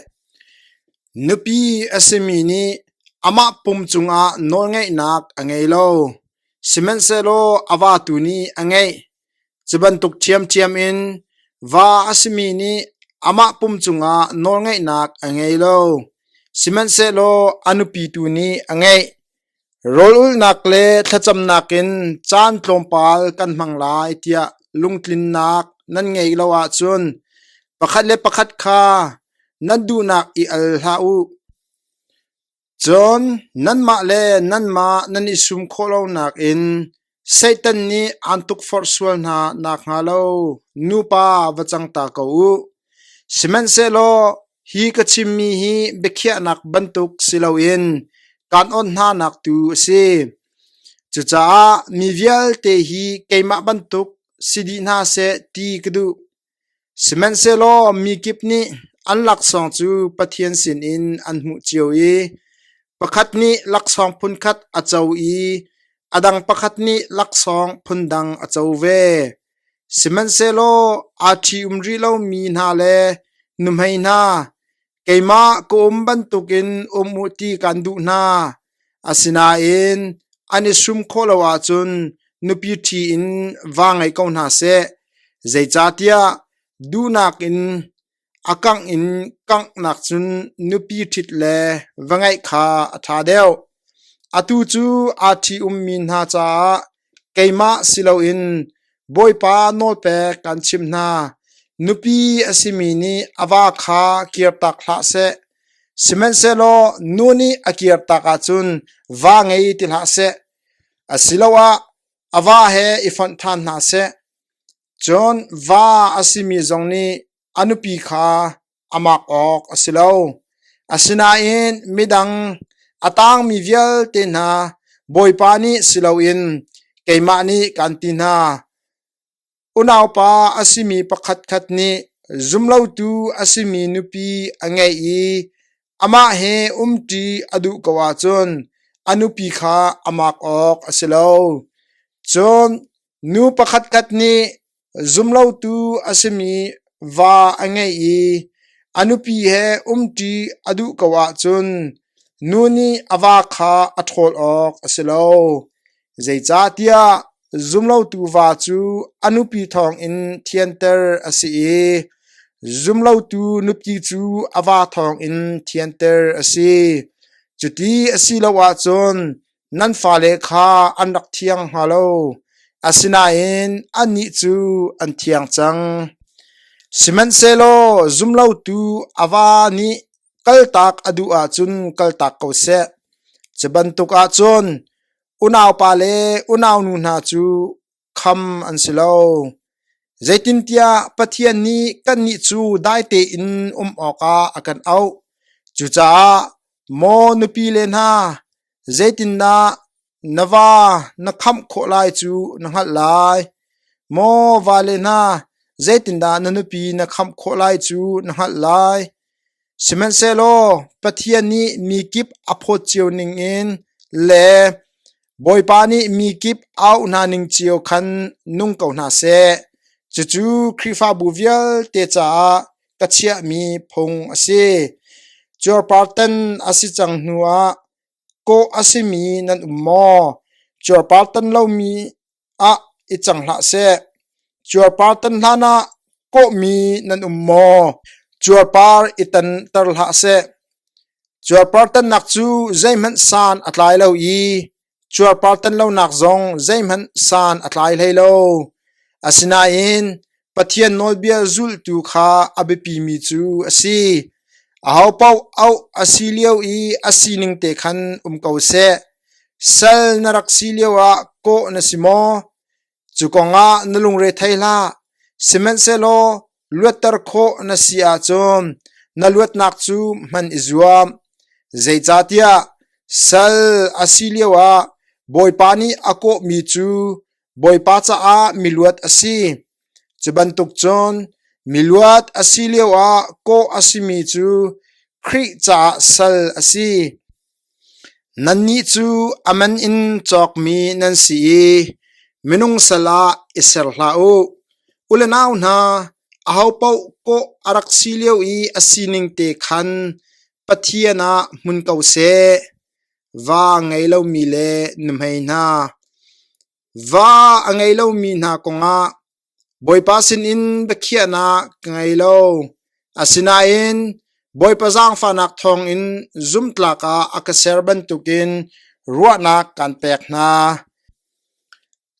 Speaker 1: Nupi a simi nih amah pum cungah nawlngeihnak a ngei lo, sihmanhsehlaw a va tu nih a ngeih. Cu bantuk ṭhiamṭhiam in va a simi nih amah pum cungah nawlngeihnak a ngei lo, sihmanhsehlaw a nupi tu nih a ngeih. Rawl-ulhnak le thlacamnak in caan tlawmpal kan hmang lai tiah lungtlinnak nan ngeih lo ahcun pakhat le pakhat kha nan duhnak i al hlah u. Cun nanmah le nanmah nan i sum khawh lonak in Satan nih aan tukforh sual hna nakhnga lo nupa va cang ta ko u. Sihmanhsehlaw hi ka chimmi hi biakhiahnak bantuk si loin kaan awnh hnanak tu a si. Cucaah mi vialte hi keimah bantuk si dih hna seh ti ka duh. Sihmanhsehlaw mikip nih an laksawng cu Pathian sinin an hmuh cio i pakhat nih laksawng phunkhat a co i a dang pakhat nih laksawng phundang a co ve. Sihmanhsehlaw aa ṭhi-um rih lomi hna le nuhmei hna, keimah ka um bantukin um u ti kaan duh hna. Asinain an i sum khawh lo ahcun nupi ṭhi in va ngei ko hna seh. Zeicahtiah duhnak in a kangh in kanghnak cun nupi ṭhit le va ngeih kha a ṭha deuh. Atu cu aa ṭhi-ummi hna caah keimah si loin Bawipa nawlpek kan chimh hna. Nupi a simi nih a va kha kirtak hlah seh. Sihmanhsehlaw nu nih a kirtak ahcun va ngei ti hlah seh, asiloah a va he i fonh ṭhan hna seh. Cun va a simi zong nih a nupi kha a mak awk a si lo. Asinain midang a tangmi vialte hna Bawipa nih si loin keimah nih kaan ti hna. Unaupa a simi pakhatkhat nih zumlotu a simi nupi a ngeih i amah he umṭi a duh ko ahcun a nupi kha a mak awk a si lo. Cun nu pakhatkhat nih Zumlotu a simi va a ngeih i a nupi he umṭi a duh ko ahcun nu nih a va kha a ṭhawl awk a si lo. Zeicahtiah zumlotu va cu a nupi thawngin thianter a si i zumlotu nupi cu a va thawngin thianter a si. Cuti a si lo ahcun Nan fale kha an rak thiang hnga lo, asinain annih cu an thiang cang. Sihmanhsehlaw zumlotu a va nih kaltak a duh ahcun kaltak ko seh. Cu bantuk ahcun unaupa le unaunu hna cu kham an si lo. Zeitintiah Pathian nih kannih cu dai tein um awkah a kan auh. Cucaah maw nupile hna, zeitindah na va na khamh khawh lai cu na hngalh lai. Maw vale hna, zeitindah na nupi na khamh khawh lai cu na hngalh lai. Sihmanhsehlaw Pathian nih mi kip a phawt cio ningin le Bawipa nih mi kip auh hna ning cio khan nung ko hna seh. Cucu Khrihfabu vialte caah ka chiahmi phung a si. Cuarpartan a si cang hnuah kawh a simi nan um maw? Cuarpartan lomi ah i cang hlah seh. Cuarpar tan hlanah kawhmi nan um maw? Cuarpar i tanter hlah seh. Cuarpar tannak cu zeihmanh san a tlai lo i cuarpar tan lonak zong zeihmanh san a tlai hlei lo. Asinain Pathian nawlbia zulhtu kha a biapimi cu a si. Ahopaoh auh a si lio i a sining te khan um ko seh. Sal na rak si lioah kawh na si maw? Cu kongah na lungre thei hlah. Sihmanhsehlaw luatter khawh na si ahcun na luatnak cu hman i zuam. Zeicahtiah sal a si lioah Bawipa nih a kawhmi cu Bawipa caah miluat a si. Cu bantuk cun miluat a si lioah kawh a simi cu Khrih caah sal a si. Nannih cu a man in cawkmi nan si i minung sal ah i ser hlah u. U le nau hna, ahopaoh kawh a rak si lio i a sining te khan Pathian ah hmun ko seh. Va ngei lomi le nuhmei hna, va a ngei lomi hna kongah Bawipa sinin biakhiahnak ka ngei lo. Asinain Bawipa zaangfahnak thawngin zumhtlak ah a ka ser bantukin ruahnak kaan pek hna.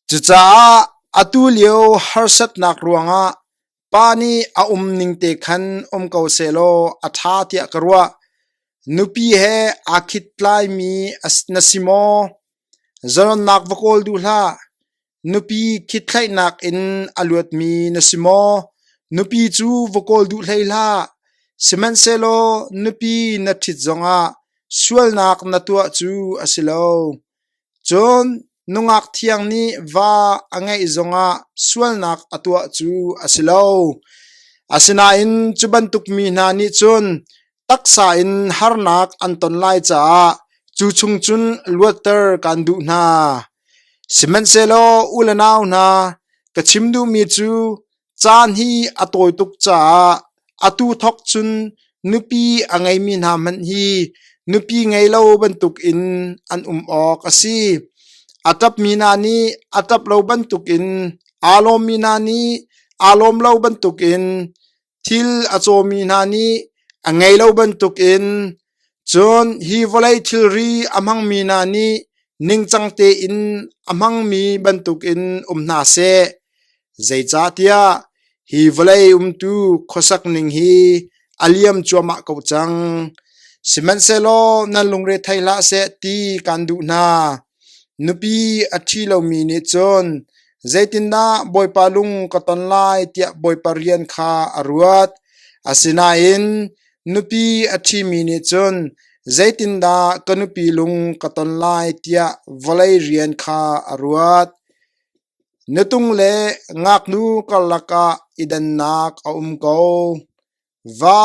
Speaker 1: Cucaah atu lio harsatnak ruangah pa nih a um ning te khan um ko sehlaw a ṭha tiah ka ruah. Nupi he aa khittlaimi na si maw? Zalonnak va kawl duh hlah. Nupi khitthlaihnak in a luatmi na si maw? Nupi cu va kawl duh hlei hlah. Sihmanhsehlaw nupi na ṭhit zongah sualnak na tuah cu a si lo. Cun nungak thiang nih va a ngeih zongah sualnak a tuah cu a si lo. Asinain cu bantuk mi hna nih cun taksa in harnak an ton lai caah cu chung cun luatter kan duh hna. Sihmanhsehlaw u le nau hna, ka chim duhmi cu caan hi a tawi tuk caah atu thawk cun nupi a ngeimi hna hmanh hi nupi ngei lo bantukin an um awk a si. A ṭapmi hna nih a ṭap lo bantukin, aa lawmmi hna nih aa lawm lo bantukin, Thil a cawmi hna nih a ngei lo bantukin cun hi vawlei thilri a hmangmi hna nih ningcang tein a hmangmi bantukin um hna seh. Zeicahtiah hi vawlei umtu khuasak ning hi a liam cuahmah ko cang. Sihmanhsehlaw nan lungre thei hlah seh ti kaan duh hna. Nupi a ṭhi lomi nih cun zeitindah Bawipa lung ka ton lai tiah Bawipa rian kha a ruat. Asinain nupi a ṭhimi nih cun zeitindah ka nupi lung ka ton lai tiah vawlei rian kha a ruat. Nutung le ngaknu karlak ah i dannak a um ko. Va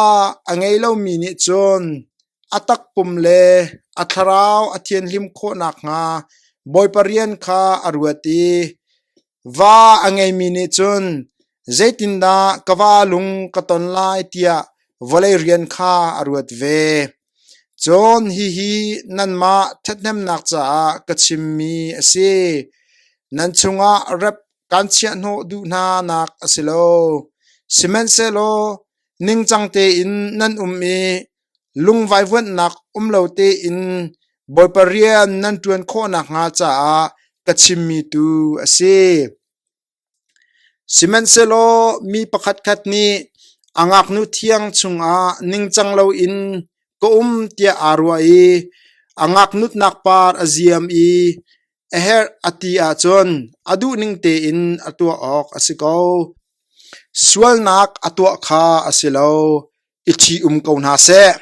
Speaker 1: a ngei lomi nih cun a takpum le a thlarau a thianhlim khawh nakhnga Bawipa rian kha a ruat i va a ngeimi nih cun zeitindah ka va lung ka ton lai tiah vawlei rian kha a ruat ve. Cun hihi nanmah ṭhathnemnak caah ka chimmi a si: nan chungah rep Kaan chiahhnawh duh hna nak a si lo. Sihmanhsehlaw ningcang tein nan um i lungvaivuanhnak um lo tein Bawipa rian nan ṭuan khawh nakhnga caah ka chimmi tu a si. Sihmanhsehlaw mi pakhatkhat nih a ngaknu thiang chungah ningcang loin ka um tiah aa ruah i a ngaknutnak par a ziam i A herh a ti ahcun a duhning tein a tuah awk a si ko. Sualnak a tuah kha a si lo, i ṭhi-um ko hna seh.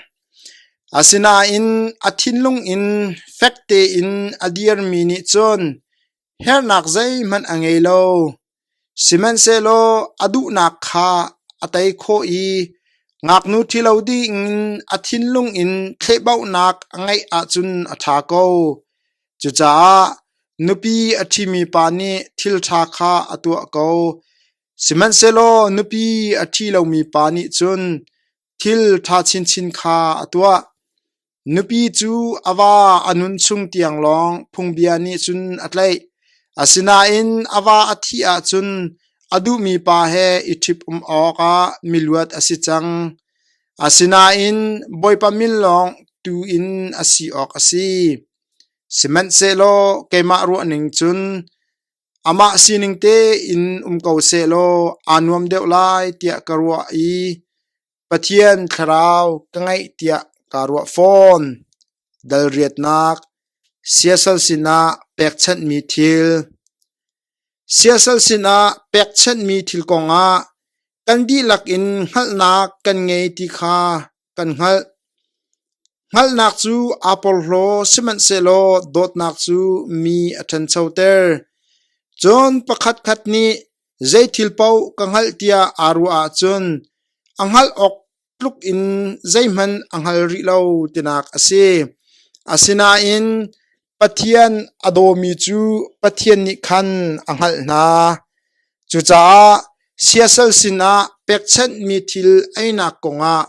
Speaker 1: Asinain a thinlung in fek tein a dirmi nih cun herhnak zeihmanh a ngei lo. Sihmanhsehlaw a duhnak kha a tei khawh i ngaknu ṭhilo dingin a thinlung in thlehbauhnak a ngeih ahcun a ṭha ko. Cucaah nupi a ṭhimi pa nih thil ṭha kha a tuah ko, sihmanhsehlaw nupi a ṭhi lomi pa nih cun thil ṭha chinchin kha a tuah. Nupi cu a va a nun chung tiang lawng phungbia nih cun a tlaih. Asinain a va a thih ahcun a duhmi pa he i ṭhit-um awkah miluat a si cang. Asinain Bawipa min lawng tu in a si awk a si. Sihmanhsehlaw keimah ruahning cun amah sining tein um ko sehlaw aa nuam deuh lai tiah ka ruah i Pathian thlarau ka ngeih tiah kaa ruah fawn. Dalriatnak, siasal sinah pekchanhmi thil. Siasal sinah pekchanhmi thil kongah kan dihlak in hngalhnak kan ngei ti kha kan hngalh. Hngalhnak cu aa porhlaw sihmanhsehlaw dawtnak cu mi a ṭhanchoter. Cun pakhatkhat nih zei thil paoh ka hngalh tiah aa ruah ahcun a hngalh awk tluk in zeihmanh a hngal rih lo tinak a si. Asinain Pathian a dawmi cu Pathian nih khan a hngalh hna. Cucaah siasal sinah pekchanhmi thil einak kongah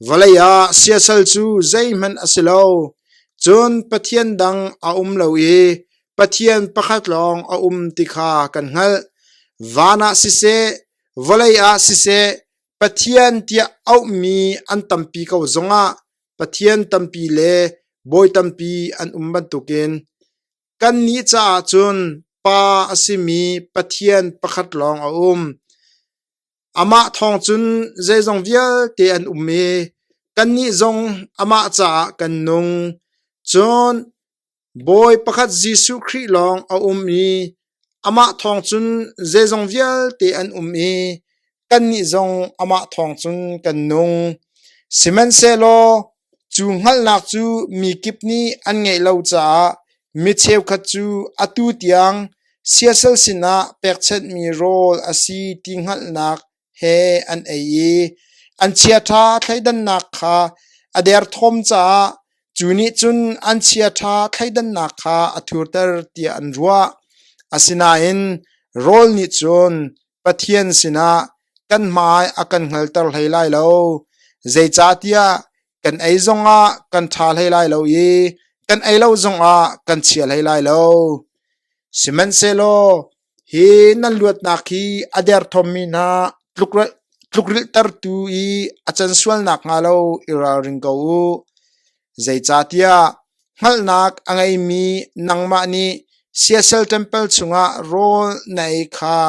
Speaker 1: vawlei ah siasal cu zeihmanh a si lo, cun Pathian dang a um lo i Pathian pakhat lawng a um ti kha kan hngalh. Van ah siseh, vawlei ah siseh, Pathian tiah auhmi an tampi ko zongah Pathian tampi le bawi tampi an um bantukin kannih caah cun Pa a simi Pathian pakhat lawng a um. Amah thawng cun zeizong vialte an um i kannih zong amah caah kan nung. Cun Bawi pakhat Jesuh Khrih lawng a um i amah thawng cun zeizong vialte an um i kannih zong amah thawng cun kan nung. Sihmanhsehlaw cu hngalhnak cu mi kip nih an ngeih lo caah mi cheukhat cu atu tiang siasal sinah pekchanhmi rawl a si ti hngalhnak he an ei i an chiaṭha thleidannak kha a derthawm caah cu nih cun an chiaṭha thleidannak kha a thurter tiah an ruah. Asinain rawl nih cun Pathian sinah kan hmai a kan hngalter hlei lai lo, zeicahtiah kan ei zongah kan ṭha hlei lai lo i kan ei lo zongah kan chia hlei lai lo. Sihmanhsehlaw hi nan luatnak hi a derthawmmi hna tlukrilhtertu i a can sual nakhnga lo i ralring ko u. Zeicahtiah hngalhnak a ngeimi nangmah nih siasal ṭempal chungah rawl na ei kha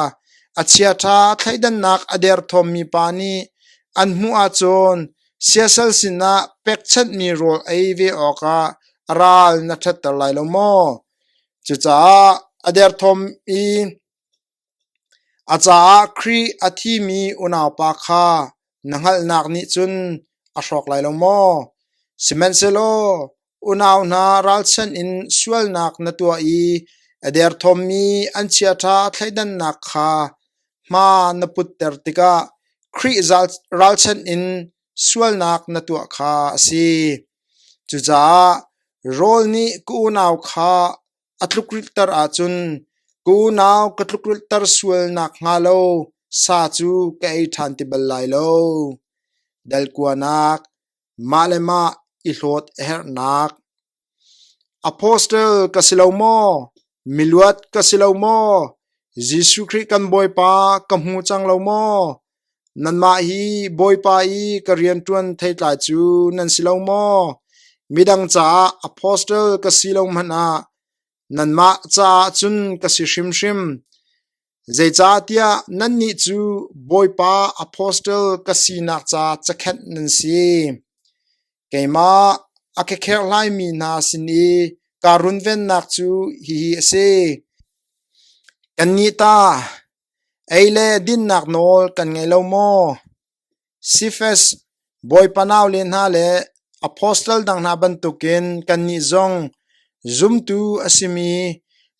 Speaker 1: a chiaṭha thleidannak a derthawmmi pa nih an hmuh ahcun siasal sinah pekchanhmi rawl ei ve awkah a ral na ṭhatter lai lo maw? Cucaah a derthawm i A caah Khrih a thimi unaupa kha na hngalhnak nih cun a hrawk lai lo maw? Sihmanhsehlaw unau hna ralchanh in sualnak na tuah i a derthawmmi an chiaṭha thleidannak kha hma na putter tikah Khrih ralchanh in sualnak na tuah kha a si. Cucaah rawl nih ka unau kha A tlukrilhter ahcun ka unau ka tlukrilhter sual nakhnga lo sa cu ka ei ṭhan ti bal lai lo. Dalkuanak, mah le mah i hlawt a herhnak. Apostle ka si lo maw? Miluat ka si lo maw? Jesuh Khrih kan Bawipa ka hmu cang lo maw? Nanmah hi Bawipa i ka rianṭuan theitlai cu nan si lo maw? Midang caah apostle ka si lo hmanh ah nanmah caah cun ka si hrimhrim. Zeicahtiah nannih cu Bawipa apostle ka sinak ca cakhenh nan si. Keimah a ka kherhhlaimi hna sin i kaa runvennak cu hihi a si: Kannih ta, Ei le dinnak nawl kan ngei lo maw? Sifas Bawipa naule hna le apostle dang hna bantukin kannih zong zumtu a simi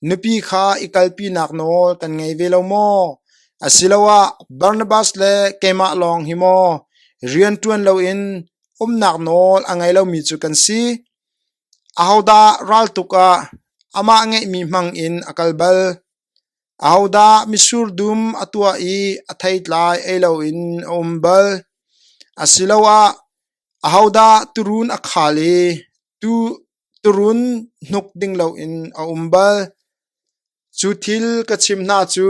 Speaker 1: nupi kha i kalpinak nawl kan ngei ve lo maw? Asiloah Barnabas le keimah lawng hi maw rian ṭuan loin umnak nawl a ngei lomi cu kan si? Ahodah raltuk ah amah ngeihmi hmang in a kal bal? Ahodah mitsur dum a tuah i a theitlai ei loin a um bal? Asiloah ahodah tuurun a khal i tuurun hnuk ding loin a um bal? Cu thil ka chim hna cu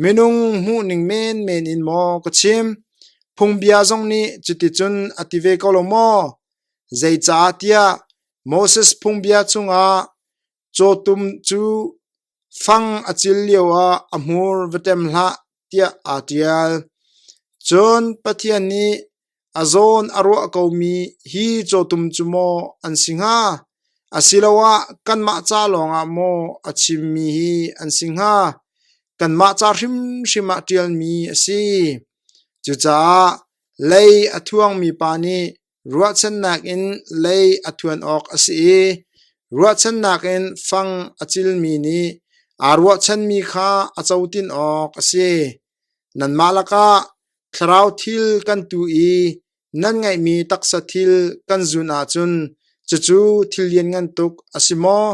Speaker 1: minung hmuhning menmen in maw ka chim? Phungbia zong nih cuticun a ti ve ko lo maw? Zeicahtiah Moses phungbia chungah cawtum cu Fang a cil lioah a hmur va ṭem hlah tiah aa ṭial. Cun Pathian nih a zawn a ruah komi hi cawtum cu maw an si hnga? Asiloah kanmah ca lawngah maw a chimmi hi an si hnga? Kanmah ca hrimhrim ah ṭialmi a si. Cucaah lei a thuangmi pa nih Ruahchannak in lei a thuan awk a si i ruahchannak in fang a cilmi nih aa ruahchanmi kha a cotin awk a si. Nanmah lakah thlarau thil kan tuh i nan ngeihmi taksa thil kan zun ahcun. Cucu thil lianngan tuk a si maw?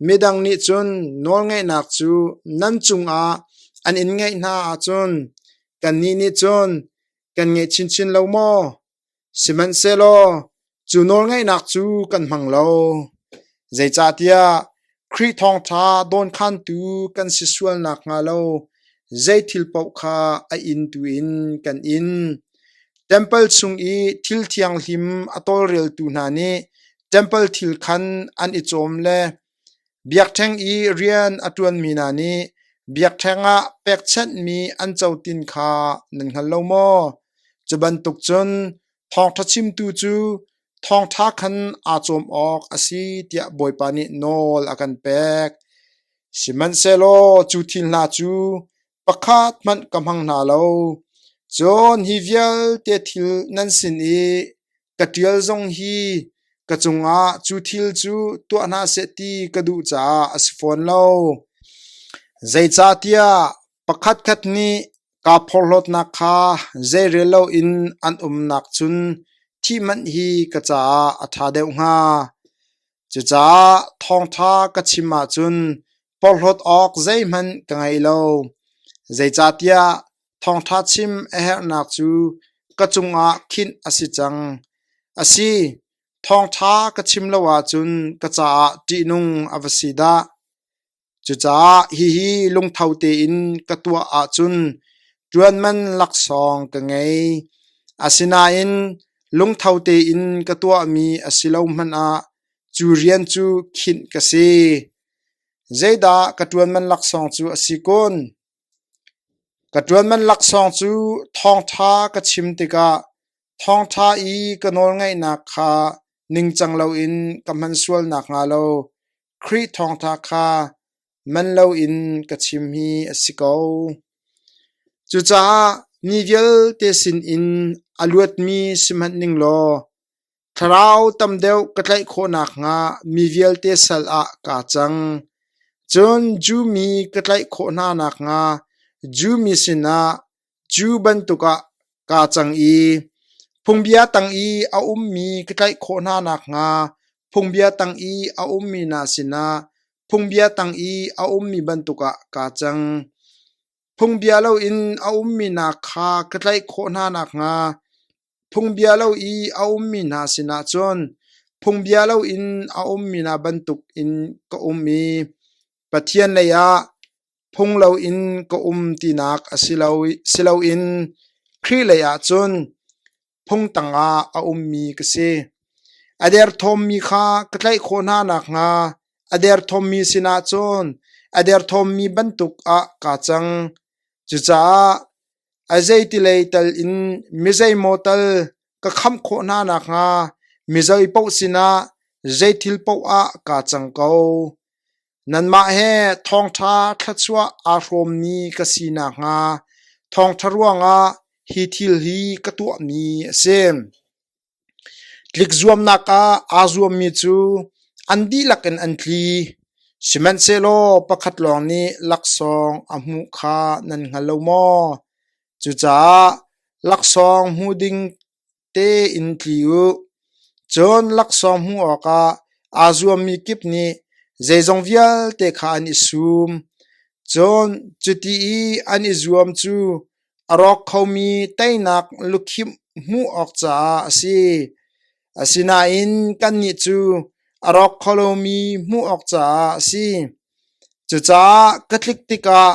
Speaker 1: Midang nih cun nawlngeihnak cu nan cungah an in ngeih hna ahcun kannih nih cun kan ngeih chinchin lo maw? Sihmanhsehlaw cu nawlngeihnak cu kan hmang lo. Zeicahtiah Khrih thawngṭha dawnkhantu kan si sual nakhnga lo zei thil paoh kha a inn tu in kan in. Ṭempal chung i thil thianghlim a tawlreltu hna nih ṭempal thil khan an i cawm le biakṭheng i rian a ṭuanmi hna nih biakṭheng ah pekchanhmi an cotin kha nan hngal lo maw? Cu bantuk cun thawngṭha chimtu cu thawngṭha khan aa cawm awk a si tiah Bawipa nih nawl a kan pek. Sihmanhsehlaw cu thil hna cu pakhat hmanh ka hmang hna lo. Cun hi vialte thil nan sin i ka ṭial zong hi ka cungah cu thil cu tuah hna seh ti ka duh caah a si fawn lo. Zeicahtiah pakhatkhat nih kaa phorhlawtnak kha zeirel loin an umnak cun thih hmanh hi ka caah a ṭha deuh hnga. Cucaah thawngṭha ka chim ahcun porhlawt awk zeihmanh ka ngei lo. Zeicahtiah thawngṭha chim a herhnak cu ka cungah khinh a si cang. A si, thawngṭha ka chim lo ahcun ka caah ṭihnung a va si dah! Cucaah hihi lungtho tein ka tuah ahcun ṭuanman laksawng ka ngei. Asinain lungtho tein ka tuahmi a si lo hmanh ah cu rian cu khinh ka si. Zeidah ka ṭuanman laksawng cu a si kun? Ka ṭuanman laksawng cu thawngṭha ka chim tikah thawngṭha i ka nawlngaihnak kha ningcang loin ka hman sual nakhnga lo Khrih thawngṭha kha man loin ka chim hi a si ko. Cucaah mi vialte sinin a luatmi si hmanh ning law thlarau tam deuh ka tlaih khawh nakhnga mi vialte sal ah kaa cang. Cun Jew mi ka tlaih khawh hna nakhnga Jew mi sinah Jew bantuk ah kaa cang i phungbia tang i a ummi ka tlaih khawh hna nakhnga phungbia tang i a ummi hna sinah phungbia tang i a ummi bantuk ah kaa cang. Phungbia loin a ummi hna kha ka tlaih khawh hna nakhnga phungbia lo i a ummi hna sinah cun phungbia loin a ummi hna bantukin ka um i Pathian lei ah phung loin ka um tinak a si loin Khrih lei ah cun phung tangah a ummi ka si. A derthawmmi kha ka tlaih khawh hna nakhnga a derthawmmi sinah cun a derthawmmi bantuk ah kaa cang. Cucaah a zeitilei tal in mi zeimaw tal ka khamh khawh hna nakhnga mi zeipaoh sinah zei thil paoh ah kaa cang ko. Nanmah he thawngṭha thluachuah aa hrawmmi ka si nakhnga thawngṭha ruangah hi thil hi ka tuahmi a si. Tlikzuamnak ah aa zuammi cu an dihlak in an tli, sihmanhsehlaw pakhat lawng nih laksawng a hmuh kha nan hngal lo maw? Cucaah laksawng hmu ding tein tli u. Cun laksawng hmuh awkah aa zuammi kip nih zeizong vialte kha an i sum. Cun cuti i an i zuam cu a rawk khomi teinak lukhimh hmuh awk caah a si. Asinain kannih cu a rawk kho lomi hmuh awk caah a si. Cucaah ka tlik tikah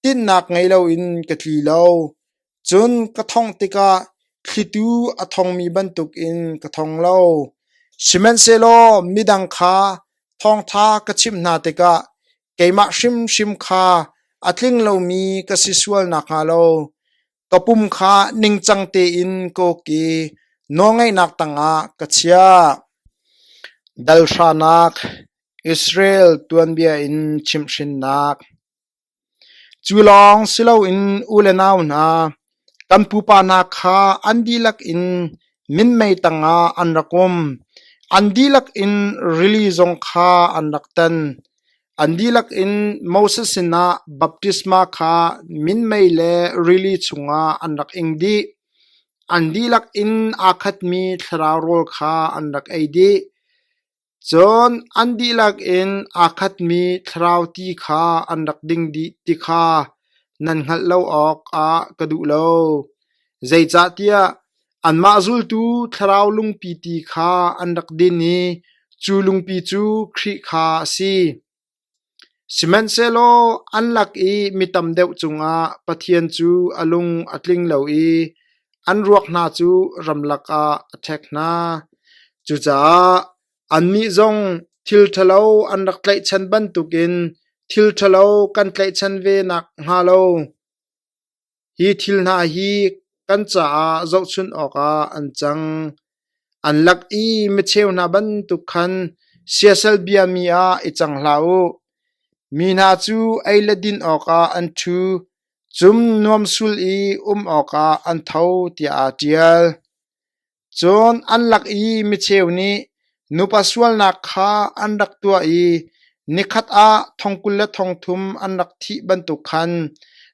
Speaker 1: tinhnak ngei loin ka tli lo. Cun ka thongh tikah thlitu a thongmi bantukin ka thong lo. Sihmanhsehlaw midang kha thawngṭha ka chimh hna tikah keimah hrimhrim kha a tling lomi ka si sual nakhnga lo ka pum kha ningcang tein ka uk i nawlngaihnak tangah ka chiah. Dalhranak Israel tuanbia in chimhhrinnak Cu lawng si loin u le nau hna, kan pupa hna kha an dihlak in minmei tangah an rak um. An dihlak in rili zong kha an rak tan. An dihlak in Moses sinah baptisma kha minmei le rili chungah an rak ing dih. An dihlak in aa khatmi thlarau rawl kha an rak ei dih. Cun an dihlak in aa khatmi thlarau ti kha an rak ding dih ti kha nan hngalh lo awkah ka duh lo. Zeicahtiah anmah zultu thlarau lungpi ti kha an rak din i cu lungpi cu Khrih kha a si. Sihmanhsehlaw an lak i mi tam deuh cungah Pathian cu a lung a tling lo i an ruak hna cu ramlak ah a ṭhek hna. Cucaah annih zong thil ṭhalo an rak tlaihchan bantukin thil ṭhalo kan tlaihchan ve nakhnga lo Hi thil hna hi kan caah zohchunh awkah an cang. An lak i micheu hna bantuk khan siasal biami ah i cang hlah u. Mi hna cu ei le din awkah an ṭhu, cum nuamsul i um awkah an tho tiah aa ṭial. Cun an lak i micheu nih nupa sualnak kha an rak tuah i nikhat ah thong 23 an rak thih bantuk khan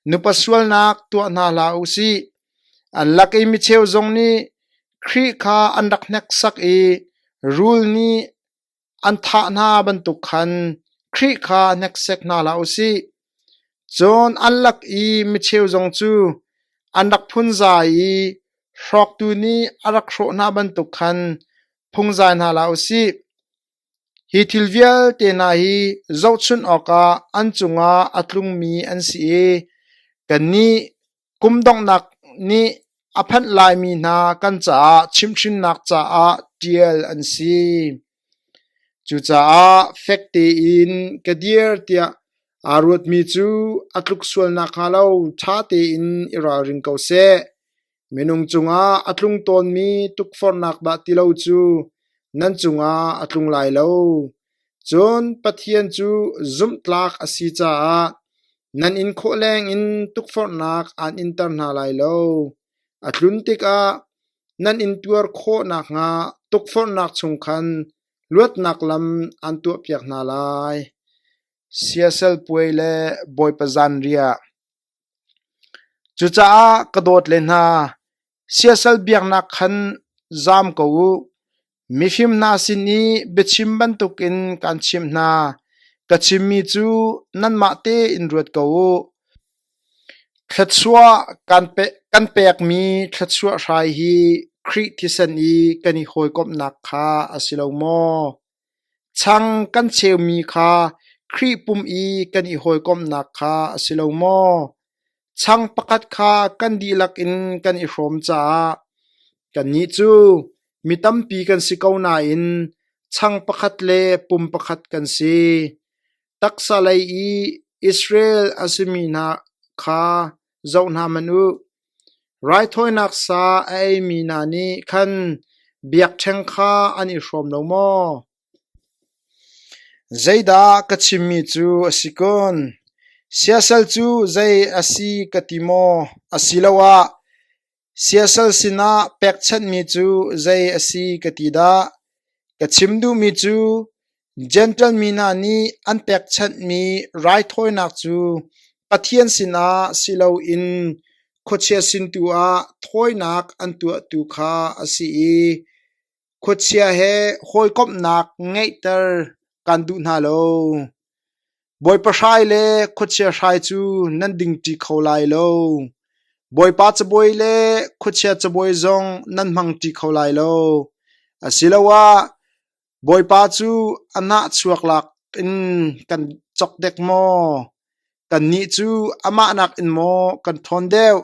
Speaker 1: nupa sualnak tuah hna hlah u sih. An lak i micheu zong nih Khrih kha an rak hneksak i rul nih an thah hna bantuk khan Khrih kha hneksek hna hlah u sih. Cun an lak i micheu zong cu an rak phunzai i hrawktu nih a rak hrawh hna bantuk khan phungzai hna hlah u sih. Hi thil vialte hna hi zohchunh awkah an cungah a tlungmi an si i kannih Kum donghnak nih a phanh laimi hna kan caah chimhhrinnak caah ṭial an si. Cucaah fek tein ka dir tiah aa ruatmi cu a tluk sual nakhnga lo ṭha tein i ralring ko seh. Minung cungah a tlung tawnmi tukforhnak dah ti lo cu nan cungah a tlung lai lo. Cun Pathian cu zumhtlak a si caah nan in khawh lengin tukforhnak aan inter hna lai lo. A tlun tikah nan intuar khawh nakhnga tukforhnak chung khan luatnak lam aan tuahpiak hna lai. Siasal puai le Bawipa zanriah. Cucaah ka dawt le hna, siasal biaknak khan zaam ko u. Mifim hna sin i biachim bantukin kaan chimh hna. Ka chimmi cu nanmah tein ruat ko u. Thluachuah kan pekmi thluachuah hrai hi Khrih thisen i kan i hawikomhnak kha a si lo maw? Chang kan cheumi kha Khrih pum i kan i hawikomhnak kha a si lo maw? Chang pakhat kha kan dihlak in kan i hrawm caah kannih cu mi tampi kan si ko nain chang pakhat le pum pakhat kan si. Taksa lei i Israel a simi hna kha zoh hna hmanh u. Raithawinak sa a eimi hna nih khan biakṭheng kha an i hrawm lo maw? Zeidah ka chimmi cu a si kun? Siasal cu zei a si ka ti maw? Asiloah siasal sinah pekchanhmi cu zei a si ka ti dah? Ka chim duhmi cu Jentail mi hna nih an pekchanhmi raithawinak cu Pathian sinah si loin khuachia sin tu ah thawinak an tuahtu kha a si i khuachia he hawikomhnak ngeihter kan duh hna lo. Bawipa hrai le khuachia hrai cu nan dingṭi kho lai lo. Bawipa cabuai le khuachia cabuai zong nan hmangṭi kho lai lo. Asiloah Bawipa cu a nahchuak lak in kan cawk dek maw? Kannih cu amah nakin maw kan ṭhawn deuh?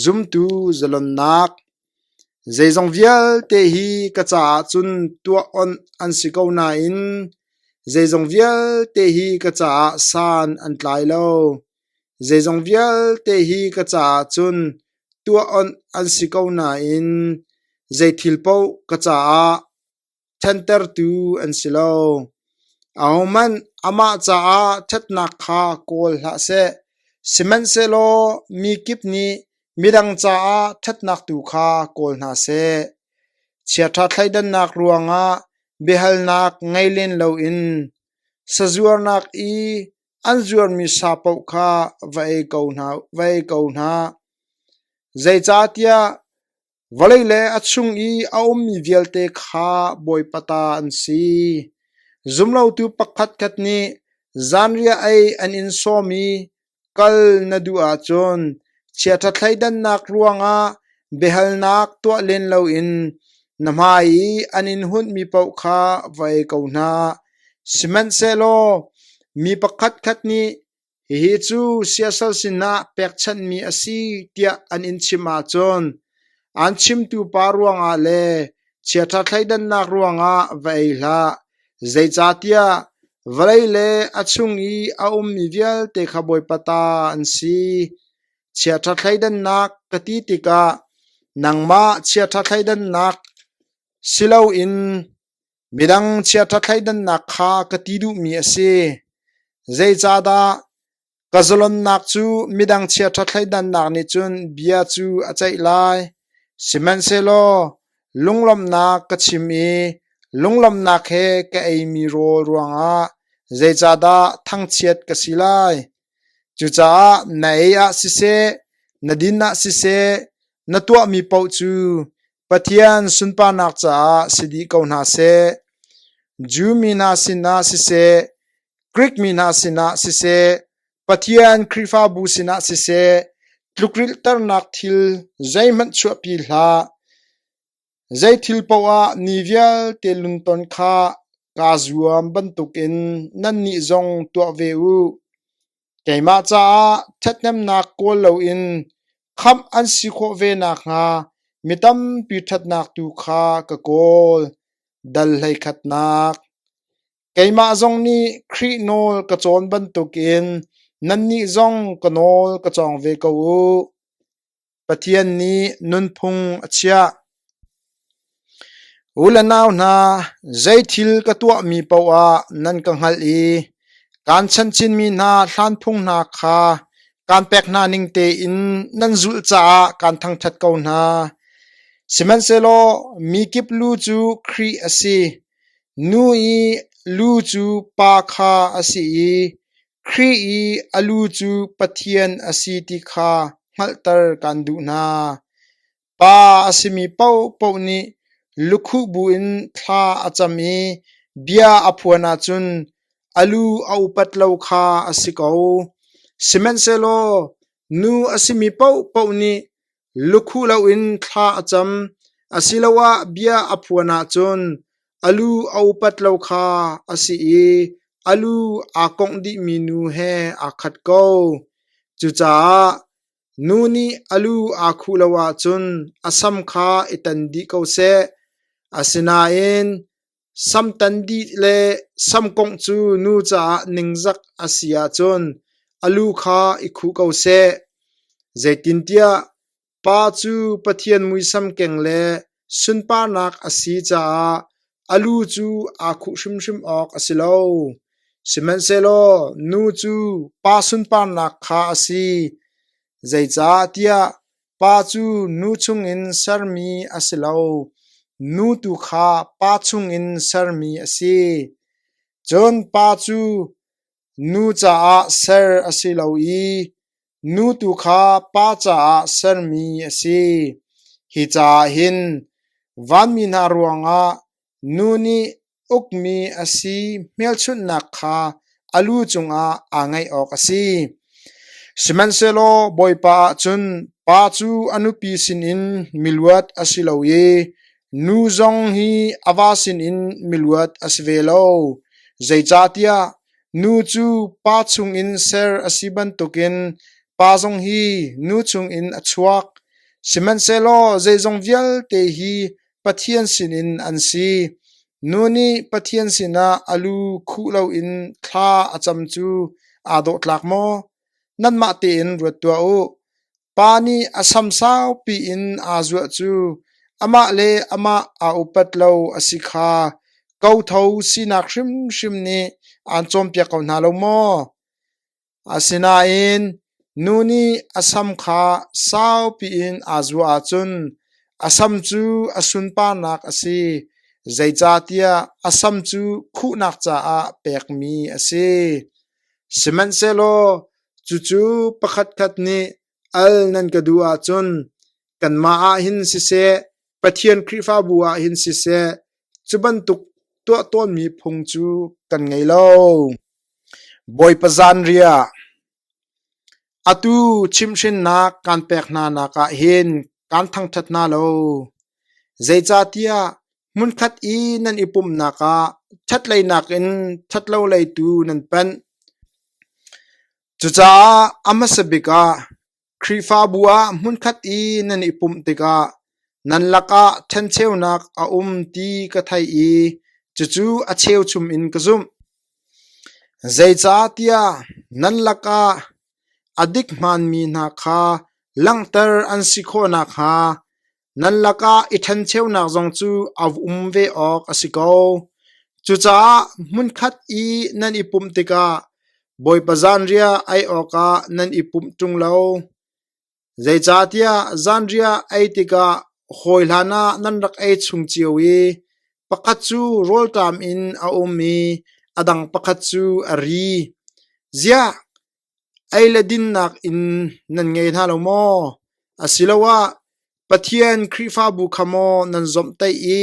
Speaker 1: Zumtu zalonnak. Zeizong vialte hi ka caah cun tuah onh an si ko nain zeizong vialte hi ka caah san an tlai lo. Zeizong vialte hi ka caah cun tuah onh an si ko nain zei thil paoh ka caah ṭhantertu an si lo. Ahohmanh amah caah ṭhatnak kha kawl hlah seh, sihmanhsehlaw mi kip nih midang caah ṭhatnak tu kha kawl hna seh. Chiaṭha thleidannak ruangah biahalnak ngei len loin sazuarnak i an zuarmi sa paoh kha va ei ko hna. Zeicahtiah. Vawlei le a chung i a ummi vialte kha Bawipa ta an si. Zumlotu pakhatkhat nih zanriah ei an in sawm i kal na duh ahcun chiaṭha thleidannak ruangah biahalnak tuah len loin na hmai i an in hunhmi paoh kha va ei ko hna. Sihmanhsehlaw mi pakhatkhat nih Hihi cu siasal sinah pekchanhmi a si tiah an in chimh ahcun aan chimtu pa ruangah le chiaṭha thleidannak ruangah va ei hlah. Zeicahtiah vawlei le a chung i a ummi vialte kha Bawipa ta an si. Chiaṭha thleidannak ka ti tikah nangmah chiaṭha thleidannak si loin Midang chiaṭha thleidannak kha ka ti duhmi a si. Zeicahdah ka zalonnak cu midang chiaṭha thleidannak nih cun bia cu a ceih lai? Sihmanhsehlaw lunglawmhnak ka chim i lunglawmhnak he ka eimi rawl ruangah zeicahdah thangchiat ka si lai? Cucaah na ei ah siseh, na din ah siseh, na tuahmi paoh cu Pathian sunparnak caah si dih ko hna seh. Jew mi hna sinah siseh, Grik mi hna sinah siseh, Pathian Khrihfabu sinah siseh, tlukrilhternak thil zeihmanh chuahpi hlah. Zei thil paoh ah ni vialte lungton kha kaa zuam bantukin nannih zong tuah ve u. Keimah caah ṭhathnemnak kawl loin khamh an si khawh ve nakhnga mi tampi ṭhatnak tu kha ka kawl. Dal 13. Keimah zong nih Khrih nawl ka cawn bantukin nannih zong ka nawl ka cawng ve ko u. Pathian nih nunphung a chiah. U le nau hna, zei thil ka tuahmi paoh ah nan ka hngalh i kaan chanchinmi hna hlanphung hna kha kaan pek hna ning tein nan zulh caah kaan thangṭhat ko hna. Sihmanhsehlaw mi kip lu cu Khrih a si, nu i lu cu pa kha a si i Khrih i a lu cu Pathian a si ti kha hngalhter kaan duh hna. Pa a simi paohpaoh nih lukhuh buin thla a cam i bia a phuan ahcun a lu a upat lo kha a si ko. Sihmanhsehlaw nu a simi paohpaoh nih lukhuh loin thla a cam asiloah bia a phuan ahcun a lu a upat lo kha a si i a lu aa kongh dihmi nu he aa khat ko. Cucaah Nu nih a lu aa khuh lo ahcun a sam kha i tan dih ko seh. Asinain sam tan dih le sam kongh cu nu caah ningzak a si ahcun a lu kha i khuh ko seh. Zeitintiah pa cu Pathian muisam keng le sunparnak a si caah a lu cu aa khuh hrimhrim awk a si lo. Sihmanhsehlaw nu cu pa sunparnak kha a si, zeicahtiah pa cu nu chungin sermi a si lo, nu tu kha pa chungin sermi a si. Cun pa cu nu caah ser a si lo i nu tu kha pa caah sermi a si. Hi caah hin vanmi hna ruangah nu nih ukmi a si hmelchunhnak kha a lu cungah aa ngeih awk a si. Sihmanhsehlaw Bawipa ah cun pa cu a nupi sinin miluat a si lo i nu zong hi a va sinin miluat a si ve lo. Zeicahtiah nu cu pa chungin ser a si bantukin pa zong hi nu chungin a chuak. Sihmanhsehlaw zeizong vialte hi Pathian sinin an si. Nu nih Pathian sinah a lu khuh loin thla a cam cu aa dawhtlak maw? Nanmah tein ruat tuah u. Pa nih a sam saupi in aa zuah cu amah le amah aa upat lo a si kha kotho sinak hrimhrim nih aan cawnpiak ko hna lo maw? Asinain nu nih a sam kha saupi in aa zuah ahcun a sam cu a sunparnak a si, zeicahtiah a sam cu khuhnak caah pekmi a si. Sihmanhsehlaw cucu pakhatkhat nih al nan ka duh ahcun. Kanmah ah hin siseh, Pathian Khrihfabu ah hin siseh, cu bantuk tuah tawnmi phung cu kan ngei lo. Bawipa zanriah Atu chimhhrinnak kaan pek hna nak ah hin kaan thangṭhat hna lo. Zeicahtiah hmunkhat i nan i pumhnak ah ṭhatlei nakin ṭhatlolei tu nan panh. Cucaah a hmasa bik ah Khrihfabu ah hmunkhat i nan i pumh tikah nan lakah ṭhencheunak a um ti ka theih i cucu a cheuchum in ka zumh. Zeicahtiah nan lakah a dik hmaanmi hna kha langhter an si khawh nakhnga nan lakah i ṭhencheunak zong cu a um ve awk a si ko. Cucaah hmunkhat i nan i pumh tikah Bawipa zanriah ei awkah nan i pumh ṭung lo. Zeicahtiah zanriah ei tikah hawi hlanah nan rak ei chung cio i pakhat cu rawlṭam in a um i a dang pakhat cu a ri. Ziah, ei le dinnak inn nan ngei hna lo maw? Asiloah Pathian Khrihfabu kha maw nan zawmhtaih i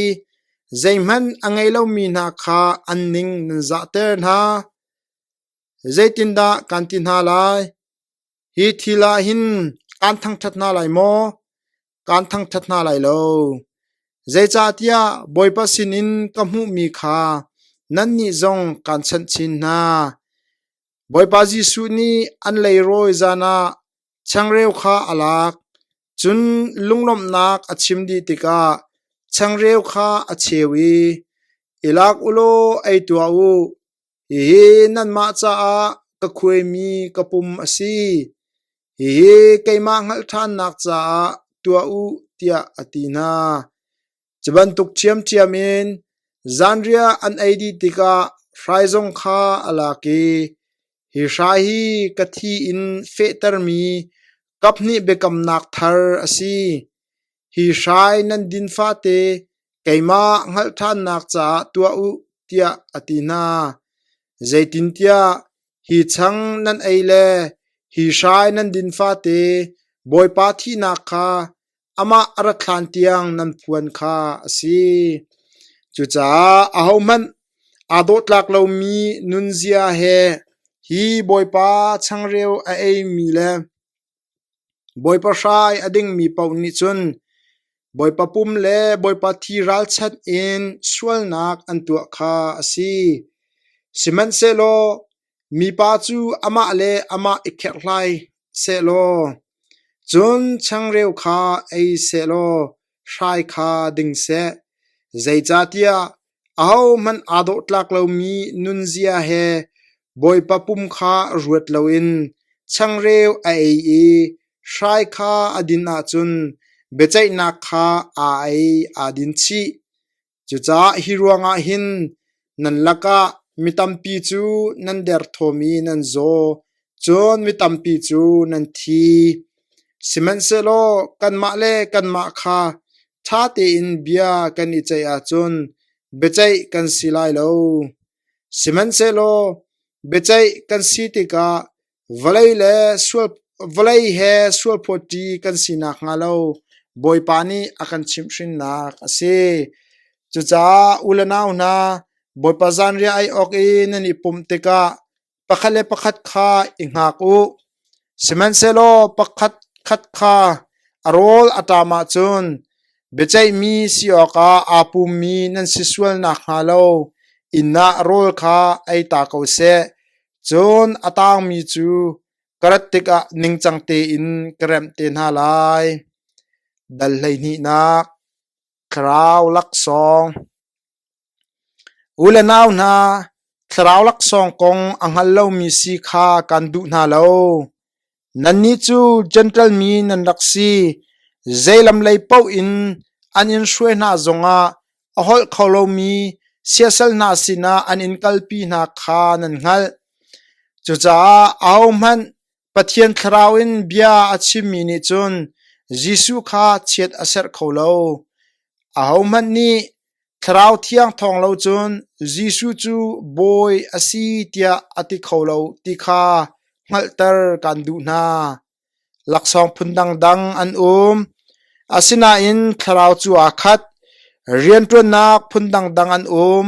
Speaker 1: zeihmanh a ngei lomi hna kha an ning nan zahter hna? Zeitindah kan ti hna lai? Hi thil ah hin kaan thangṭhat hna lai maw? Kaan thangṭhat hna lai lo. Zeicahtiah Bawipa sinin ka hmuhmi kha nannih zong kaan chanh chin hna. Bawipa Jesuh nih an leirawi zan ah changreu kha a lak, cun lunglawmhnak a chim dih tikah changreu kha a cheu i, “I lak u law ei tuah u. Hihi nanmah caah ka khuaimi ka pum a si. Hihi keimah hngalh ṭhannak caah tuah u,” tiah a ti hna. Cu bantuk ṭhiamṭhiam in zanriah an ei dih tikah hrai zong kha a lak i, “Hi hrai hi ka thi in fehtermi kaphnih biakamnak thar a si. Hi hrai nan din fate keimah hngalh ṭhannak caah tuah u,” tiah a ti hna. Zeitintiah hi chang nan ei le hi hrai nan din fate Bawipa thihnak kha amah a rat hlan tiang nan phuan kha a si. Cucaah ahohmanh aa dawhtlak lomi nunzia he hi Bawipa changreu a eimi le Bawipa hrai a dingmi paoh nih cun Bawipa pum le Bawipa thi ralchanh in sualnak an tuah kha a si. Sihmanhsehlaw mipa cu amah le amah i kherhhlai sehlaw, cun changreu kha ei sehlaw hrai kha ding seh. Zeicahtiah ahohmanh aa dawhtlak lomi nunzia he Bawipa pum kha ruat loin changreu a ei i hrai kha a din ahcun biaceihnak kha aa ei aa din chih. Cucaah hi ruangah hin nan lakah mi tampi cu nan derthawm i nan zaw, cun mi tampi cu nan thi. Sihmanhsehlaw kanmah le kanmah kha ṭha tein bia kan i ceih ahcun biaceih kan si lai lo. Sihmanhsehlaw biaceih kan si tikah Vawlei he sualphawtṭi kan si nakhnga lo Bawipa nih a kan chimhhrinnak a si. Cucaah u le nau hna, Bawipa zanriah ei awk i nan i pumh tikah pakhat le pakhat kha i hngak u. Sihmanhsehlaw pakhatkhat kha a rawl a ṭam ahcun biaceihmi si awkah aa pummi nan si sual nakhnga lo inn ah rawl kha ei ta ko seh. Cun a tangmi cu ka rat tikah ningcang tein ka remh te hna lai. Dal hleihnihnak Thlarau laksawng U le nau hna, thlarau laksawng kong a hngal lomi si kha kan duh hna lo. Nannih cu Jentail mi nan rak si. Zei lam lei paoh in an in hruai hna zongah a holh kho lomi siasal hna sinah an in kalpi hna kha nan hngalh. Cucaah ahohmanh Pathian Thlarau in bia a chimmi nih cun Jesuh kha chiat a serh kho lo. Ahohmanh nih Thlarau Thiang thawng lo cun Jesuh cu Bawi a si tiah a ti kho lo ti kha hngalhter kan duh hna. Laksawng phun dangdang an um. Asinain Thlarau cu aa khat. Rianṭuannak phun dangdang an um,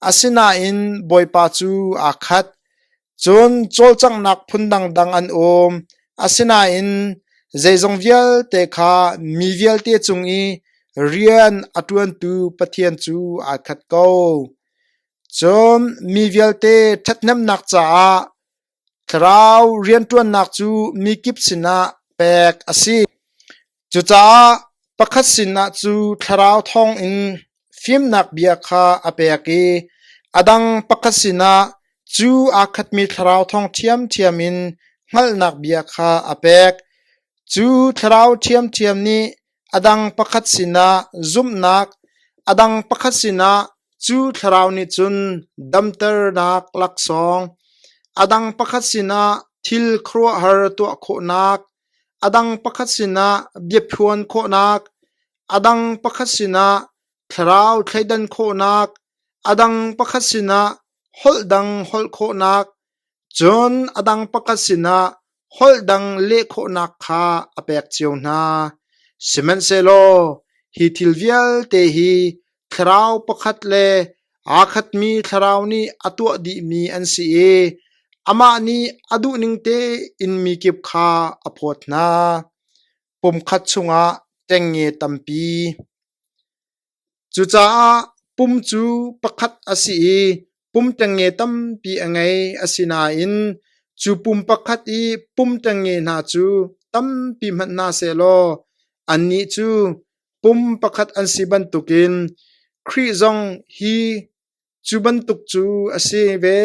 Speaker 1: asinain Bawipa cu aa khat. Cun cawlcanghnak phun dangdang an um, asinain zeizong vialte kha mi vialte cung i rian a ṭuantu Pathian cu aa khat ko. Cun mi vialte ṭhathnemnak caah Thlarau rianṭuannak cu mikip sinah pek a si. Cucaah pakhat sinah cu Thlarau thawngin fimnak bia kha a pek i a dang pakhat sinah cu aa khatmi Thlarau thawng ṭhiamṭhiam in hngalhnak bia kha a pek. Cu Thlarau ṭhiamṭhiam nih a dang pakhat sinah zumhnak, a dang pakhat sinah cu Thlarau nih cun damternak laksawng, a dang pakhat sinah thil khuaruahhar tuah khawhnak, a dang pakhat sinah biaphuan khawhnak, a dang pakhat sinah thlarau thleidan khawhnak, a dang pakhat sinah holh dang holh khawhnak, cun a dang pakhat sinah holh dang leh khawhnak kha a pek cio hna. Sihmanhsehlaw hi thil vialte hi thlarau pakhat le aa khatmi thlarau nih a tuah dihmi an si i amah nih a duhning tein mikip kha a phawt hna. Pumkhat chungah ṭengnge tampi. Cucaah pum cu pakhat a si i pum ṭengnge tampi a ngei; asinain cu pum pakhat i pum ṭengnge hna cu tampi hmanh hna sehlaw annih cu pum pakhat an si bantukin Khrih zong hi cu bantuk cu a si ve.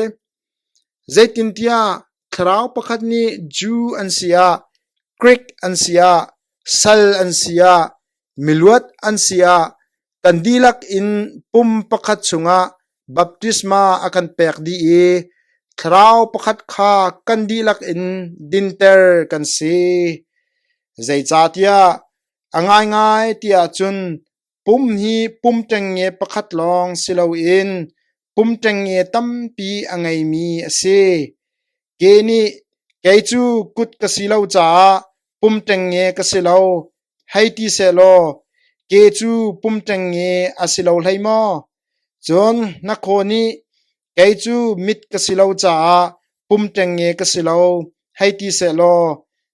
Speaker 1: Zeitintiah Thlarau pakhat nih Jew an si ah, Grik an si ah, sal an si ah, miluat an si ah, kan dihlak in pum pakhat chungah baptisma a kan pek dih i Thlarau pakhat kha kan dihlak in dinter kan si. Zeicahtiah a ngaingai ti ahcun Pum hi pum ṭengnge pakhat lawng si loin pum ṭengnge tampi a ngeimi a si. Ke nih kei cu kut ka si lo caah pum ṭengnge ka si lo hei ti sehlaw ke cu pum ṭengnge a si lo hlei maw? Cun hnakhaw nih kei cu mit ka si lo caah pum ṭengnge ka si lo hei ti sehlaw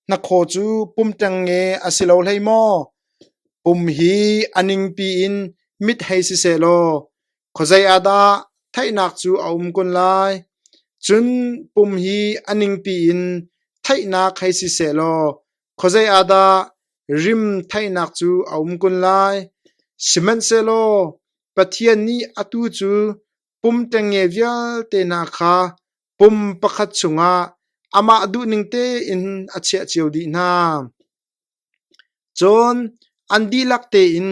Speaker 1: hnakhaw cu pum ṭengnge a si lo hlei maw? Pum hi a ningpi in mit hei si sehlaw khuazei ah dah theihnak cu a um kun lai? Cun pum hi a ningpi in theihnak hei si sehlaw khuazei ah dah rim theihnak cu a um kun lai? Sihmanhsehlaw Pathian nih atu cu pum ṭengnge vialte hna kha pum pakhat chungah amah duhning tein a chiah cio dih hna. Cun an dihlak tein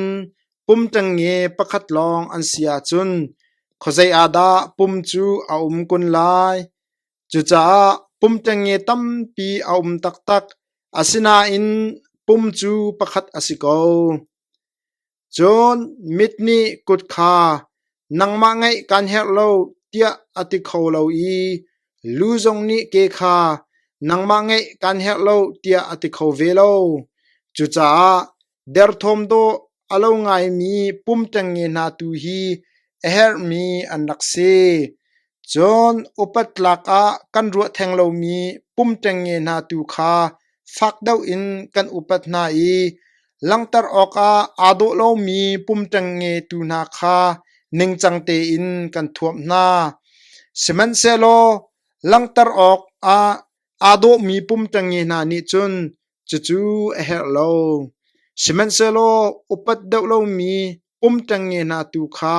Speaker 1: pum ṭengnge pakhat lawng an si ahcun khuazei ah dah pum cu a um kun lai? Cucaah pum ṭengnge tampi a um taktak, asinain pum cu pakhat a si ko. Cun mit nih kut kha, “Nangmah ngeih kaan herh lo,” tiah a ti kho lo i lu zong nih ke kha, “Nangmah ngeih kaan herh lo,” tiah a ti kho ve lo. Cucaah derthawm dawh a lo ngaimi pum ṭengnge hna tu hi a herhmi an rak si. Cun upat tlak ah kan ruah theng lomi pum ṭengnge hna tu kha fak deuh in kan upat hna i langhter awkah aa dawh lomi pum ṭengnge tu hna kha ningcang tein kan thuamh hna. Sihmanhsehlaw langhter awkah aa dawhmi pum ṭengnge hna nih cun cucu a herh lo. Sihmanhsehlaw upat deuh lomi pum ṭengnge hna tu kha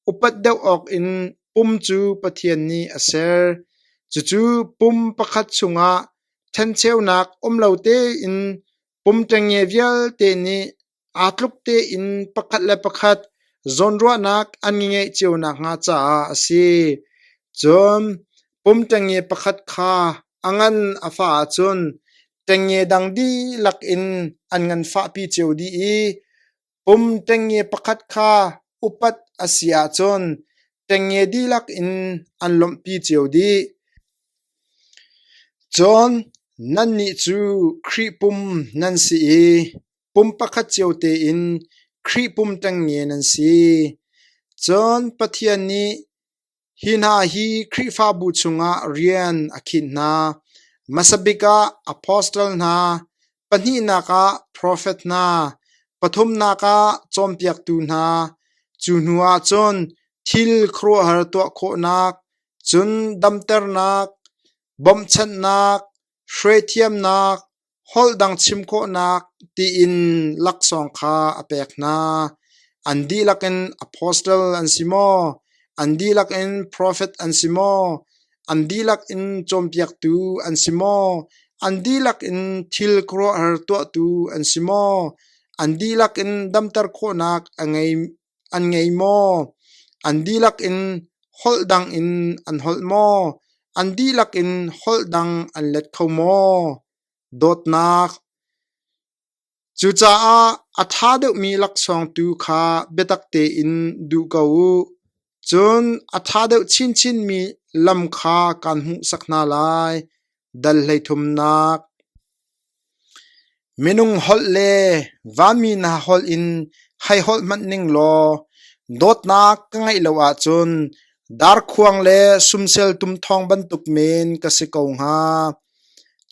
Speaker 1: upat deuh awkin pum cu Pathian nih a ser. Cucu pum pakhat chungah ṭhencheunak um lo tein pum ṭengnge vialte nih aa tluk tein pakhat le pakhat zawnruahnak an ngeih cio nakhnga caah a si. Cun pum ṭengnge pakhat kha a ngan a fah ahcun ṭengnge dang dihlak in an nganfahpi cio dih i Pum ṭengnge pakhat kha upat a si ahcun ṭengnge dihlak in an lawmhpi cio dih. Cun nannih cu Khrih pum nan si i. Pum pakhat cio tein Khrih pum ṭengnge nan si. Cun Pathian nih hi hna hi Khrihfabu chungah rian a khinh hna: hmasa bik ah apostle hna, pahnihnak ah profet hna, pathumnak ah cawnpiaktu hna, cu hnuah cun thil khuaruahhar tuah khawhnak, cun damternak, bawmhchanhnak, hruaithiamnak, holh dang chim khawhnak tiin laksawng kha a pek hna. An dihlak in apostle an si maw? An dihlak in profet an si maw? An dihlak in cawnpiaktu an si maw? An dihlak in thil khuaruahhar tuahtu an si maw? An dihlak in damter khawhnak an ngei maw? An dihlak in holh dang in an holh maw? An dihlak in holh dang an let kho maw? Dawtnak Cucaah a ṭha deuhmi laksawng tu kha biatak tein duh ko u. Cun a ṭha deuh chinchinmi lam kha kaan hmuhsak hna lai. Dal 33 Minung holh le vanmi hna holh in hei holh hmanh ning law dawtnak ka ngeih lo ahcun darkhuang le sumsel tumthawng bantuk men ka si ko hnga.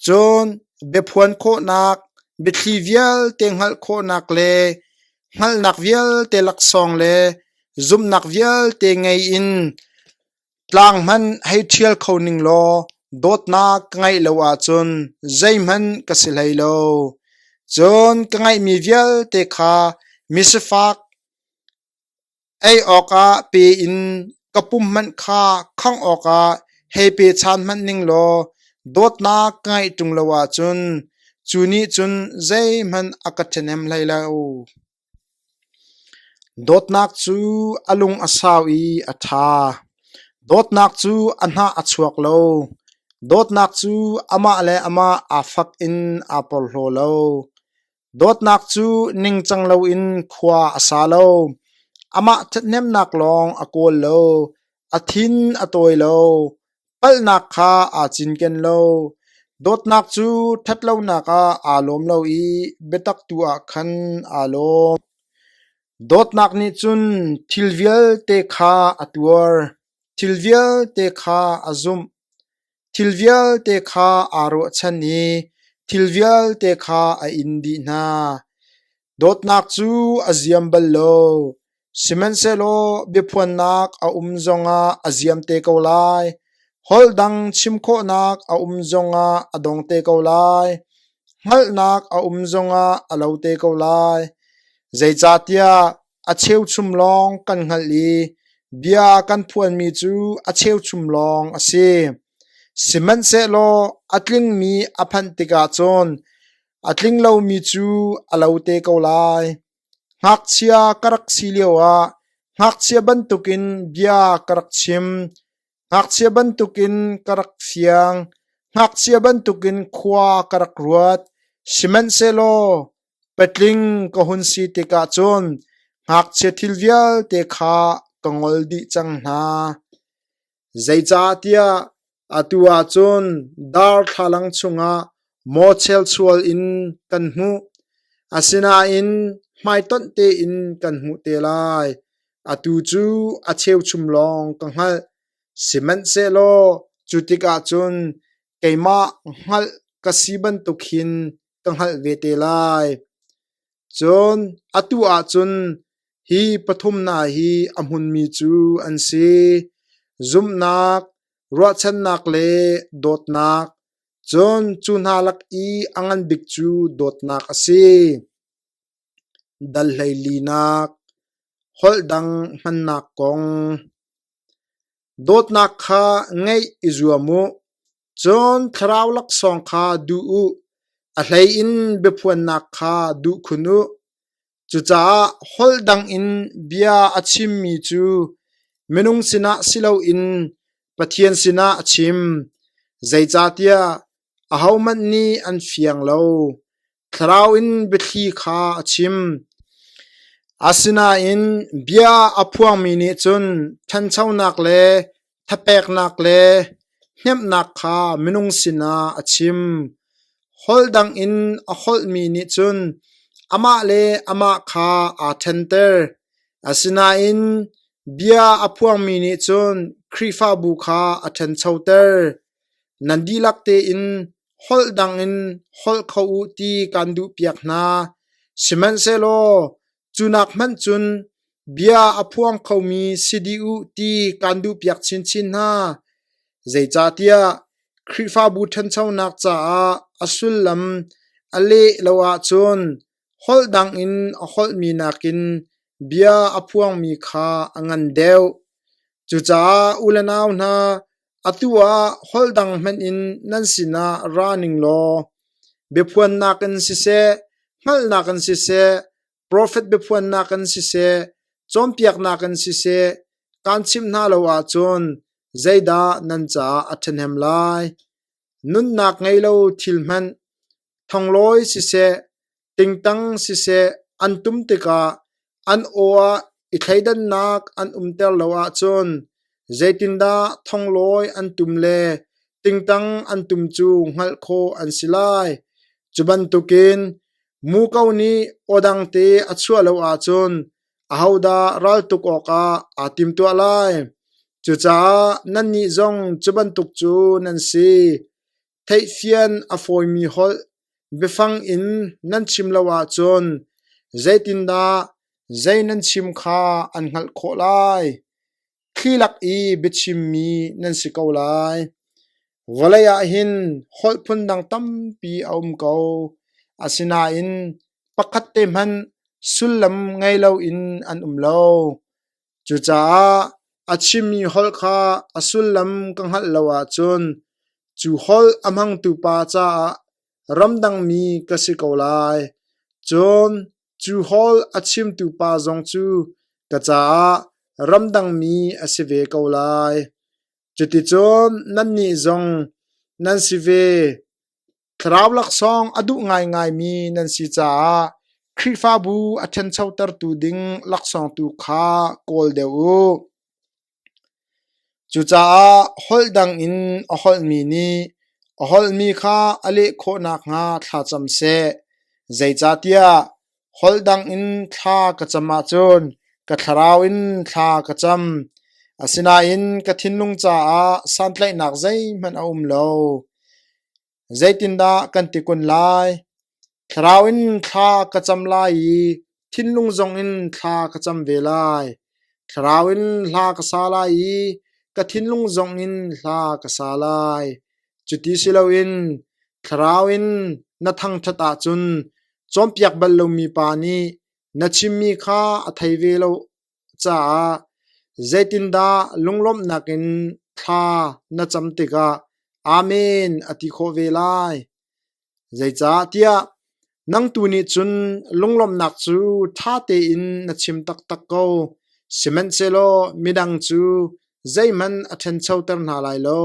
Speaker 1: Cun biaphuan khawhnak, biathli vialte hngalh khawhnak le hngalhnak vialte laksawng le zumhnak vialte ngei in Tlang hmanh hei ṭhial kho ning law dawtnak ka ngeih lo ahcun zeihmanh ka si hlei lo. Cun ka ngeihmi vialte kha misifak ei awkah pe in ka pum hmanh kha khangh awkah hei pe ṭhan hmanh ning law dawtnak ka ngeih ṭung lo ahcun cu nih cun zeihmanh a ka ṭhahnem hlei lo. Dawtnak cu a lung a sau i a ṭha. Dawtnak cu a hnah a chuak lo. Dawtnak cu amah le amah aa fak in aa porhlaw lo. Dawtnak cu ningcang loin khua a sa lo. Amah ṭhathnemnak lawng a kawl lo. A thin a tawi lo. Palhnak kha aa cinken lo. Dawtnak cu ṭhatlonak ah aa lawm lo i biatak tu ah khan aa lawm. Dawtnak nih cun thil vialte kha a tuar, thil vialte kha a zumh, thil vialte kha aa ruahchan i thil vialte kha a in dih hna. Dawtnak cu a ziam bal lo. Sihmanhsehlaw biaphuannak a um zongah a ziam te ko lai; holh dang chim khawhnak a um zongah a dong te ko lai; hngalhnak a um zongah a lo te ko lai. Zeicahtiah a cheuchum lawng kan hngalh i bia kan phuanmi cu a cheuchum lawng a si. Sihmanhsehlaw a tlingmi a phanh tikah cun a tling lomi cu a lo te ko lai. Ngakchia ka rak si lioah ngakchia bantukin bia ka rak chim, ngakchia bantukin ka rak fiang, ngakchia bantukin khua ka rak ruat. Sihmanhsehlaw patling ka hun si tikah cun ngakchia thil vialte kha ka ngol dih cang hna. Zeicahtiah atu ah cun dar thlalang chungah mawchelchual in kan hmuh, asinain hmaitonh tein kan hmuh te lai. Atu cu a cheuchum lawng ka hngalh, sihmanhsehlaw cu tikah cun keimah hngalh ka si bantuk hin ka hngalh ve te lai. Cun atu ah cun hi pathum hna hi a hmunmi cu an si: zumhnak, ruahchannak le dawtnak. Cun cu hna lak i a ngan bik cu dawtnak a si. Dal 14nak Holh dang hmannak kong. Dawtnak kha ngeih i zuam u, cun thlarau laksawng kha duh u, a hleiin biaphuannak kha duh khun u. Cucaah holh dang in bia a chimmi cu minung sinah si loin Pathian sinah a chim, zeicahtiah ahohmanh nih an fiang lo. Thlarau in biathli kha a chim. Asinain bia a phuangmi nih cun ṭhanchonak le thapeknak le hnemhnak kha minung sinah a chim. Holh dang in a holhmi nih cun. amah le amah kha aa ṭhenter. Asinain bia a phuangmi nih cun Khrihfabu kha a ṭhanchoter. Nan dihlak tein holh dang in holh kho u ti kaan duhpiak hna. Sihmanhsehlaw cu nak hmanh cun bia a phuang khomi si dih u ti kaan duhpiak chinchin hna. Zeicahtiah Khrihfabu ṭhanchonak caah a sullam a leh lo ahcun holh dang in a holhmi nakin bia a phuangmi kha a ngan deuh. Cucaah u le nau hna, atu ah holh dang hmanh in nan sinah ra ning law biaphuannak in siseh, hngalhnak in siseh, profet biaphuannak in siseh, cawnpiaknak in siseh, kaan chimh hna lo ahcun zeidah nan caah a ṭhahnem lai? Nunnak ngei lo thil hmanh thonglawi siseh, tingtang siseh an tum tikah an aw ah i thleidannak an umter lo ahcun zeitindah thonglawi an tum le tingtang an tum cu hngalh khawh an si lai? Cu bantukin muko nih aw dangte a chuah lo ahcun ahodah raltuk awkah aa timtuah lai? Cucaah nannih zong cu bantuk cu nan si. Theihfian a fawimi holh biafang in nan chim lo ahcun zeitindah zei nan chim kha an hngalh khawh lai? Thli lak i biachimmi nan si ko lai. Vawlei ah hin holh phundang tampi a um ko, asinain pakhat te hmanh sullam ngei loin an um lo. Cucaah a chimmi holh kha a sullam ka hngalh lo ahcun cu holh a hmangtu pa caah ramdangmi ka si ko lai. Cun cu holh a chimtu pa zong cu ka caah ramdangmi a si ve ko lai. Cuticun nannih zong nan si ve. Thlarau laksawng a duh ngaingaimi nan si caah Khrihfabu a ṭhanchotertu ding laksawng tu kha kawl deuh u. Cucaah holh dang in a holhmi nih a holhmi kha a leh khawh nakhnga thlacam seh. Zeicahtiah holh dang in thla ka cam ahcun ka thlarau in thla ka cam, asinain ka thinlung caah santlaihnak zeihmanh a um lo. Zeitindah kan ti kun lai? Thlarau in thla ka cam lai i thinlung zongin thla ka cam ve lai. Thlarau in hla ka sa lai i ka thinlung zongin hla ka sa lai. Cuti si loin thlarau in na thangṭhat ahcun cawnpiak bal lomi pa nih na chimmi kha a thei ve lo caah zeitindah lunglawmhnak in thla na cam tikah Amen a ti khawh ve lai? Zeicahtiah nang tu nih cun lunglawmhnak cu ṭha tein na chim taktak ko, sihmanhsehlaw midang cu zeihmanh a ṭhanchoter hna lai lo.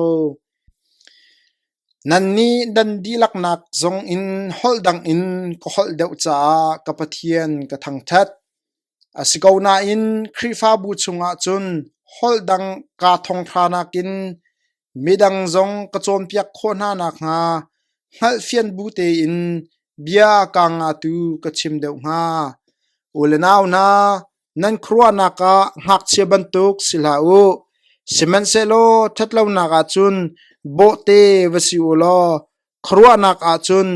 Speaker 1: Nannih dan dihlaknak zongin holh dang in ka holh deuh caah ka Pathian ka thangṭhat. A si ko nain Khrihfabu chungah cun holh dang kaa thonghra nakin midang zong ka cawnpiak khawh hna nakhnga hngalhfian bu tein bia kaa ngatu ka chim deuh hnga. U le nau hna, nan khuaruahnak ah ngakchia bantuk si hlah u. Sihmanhsehlaw ṭhatlonak ah cun bawhte va si u law khuaruahnak ah cun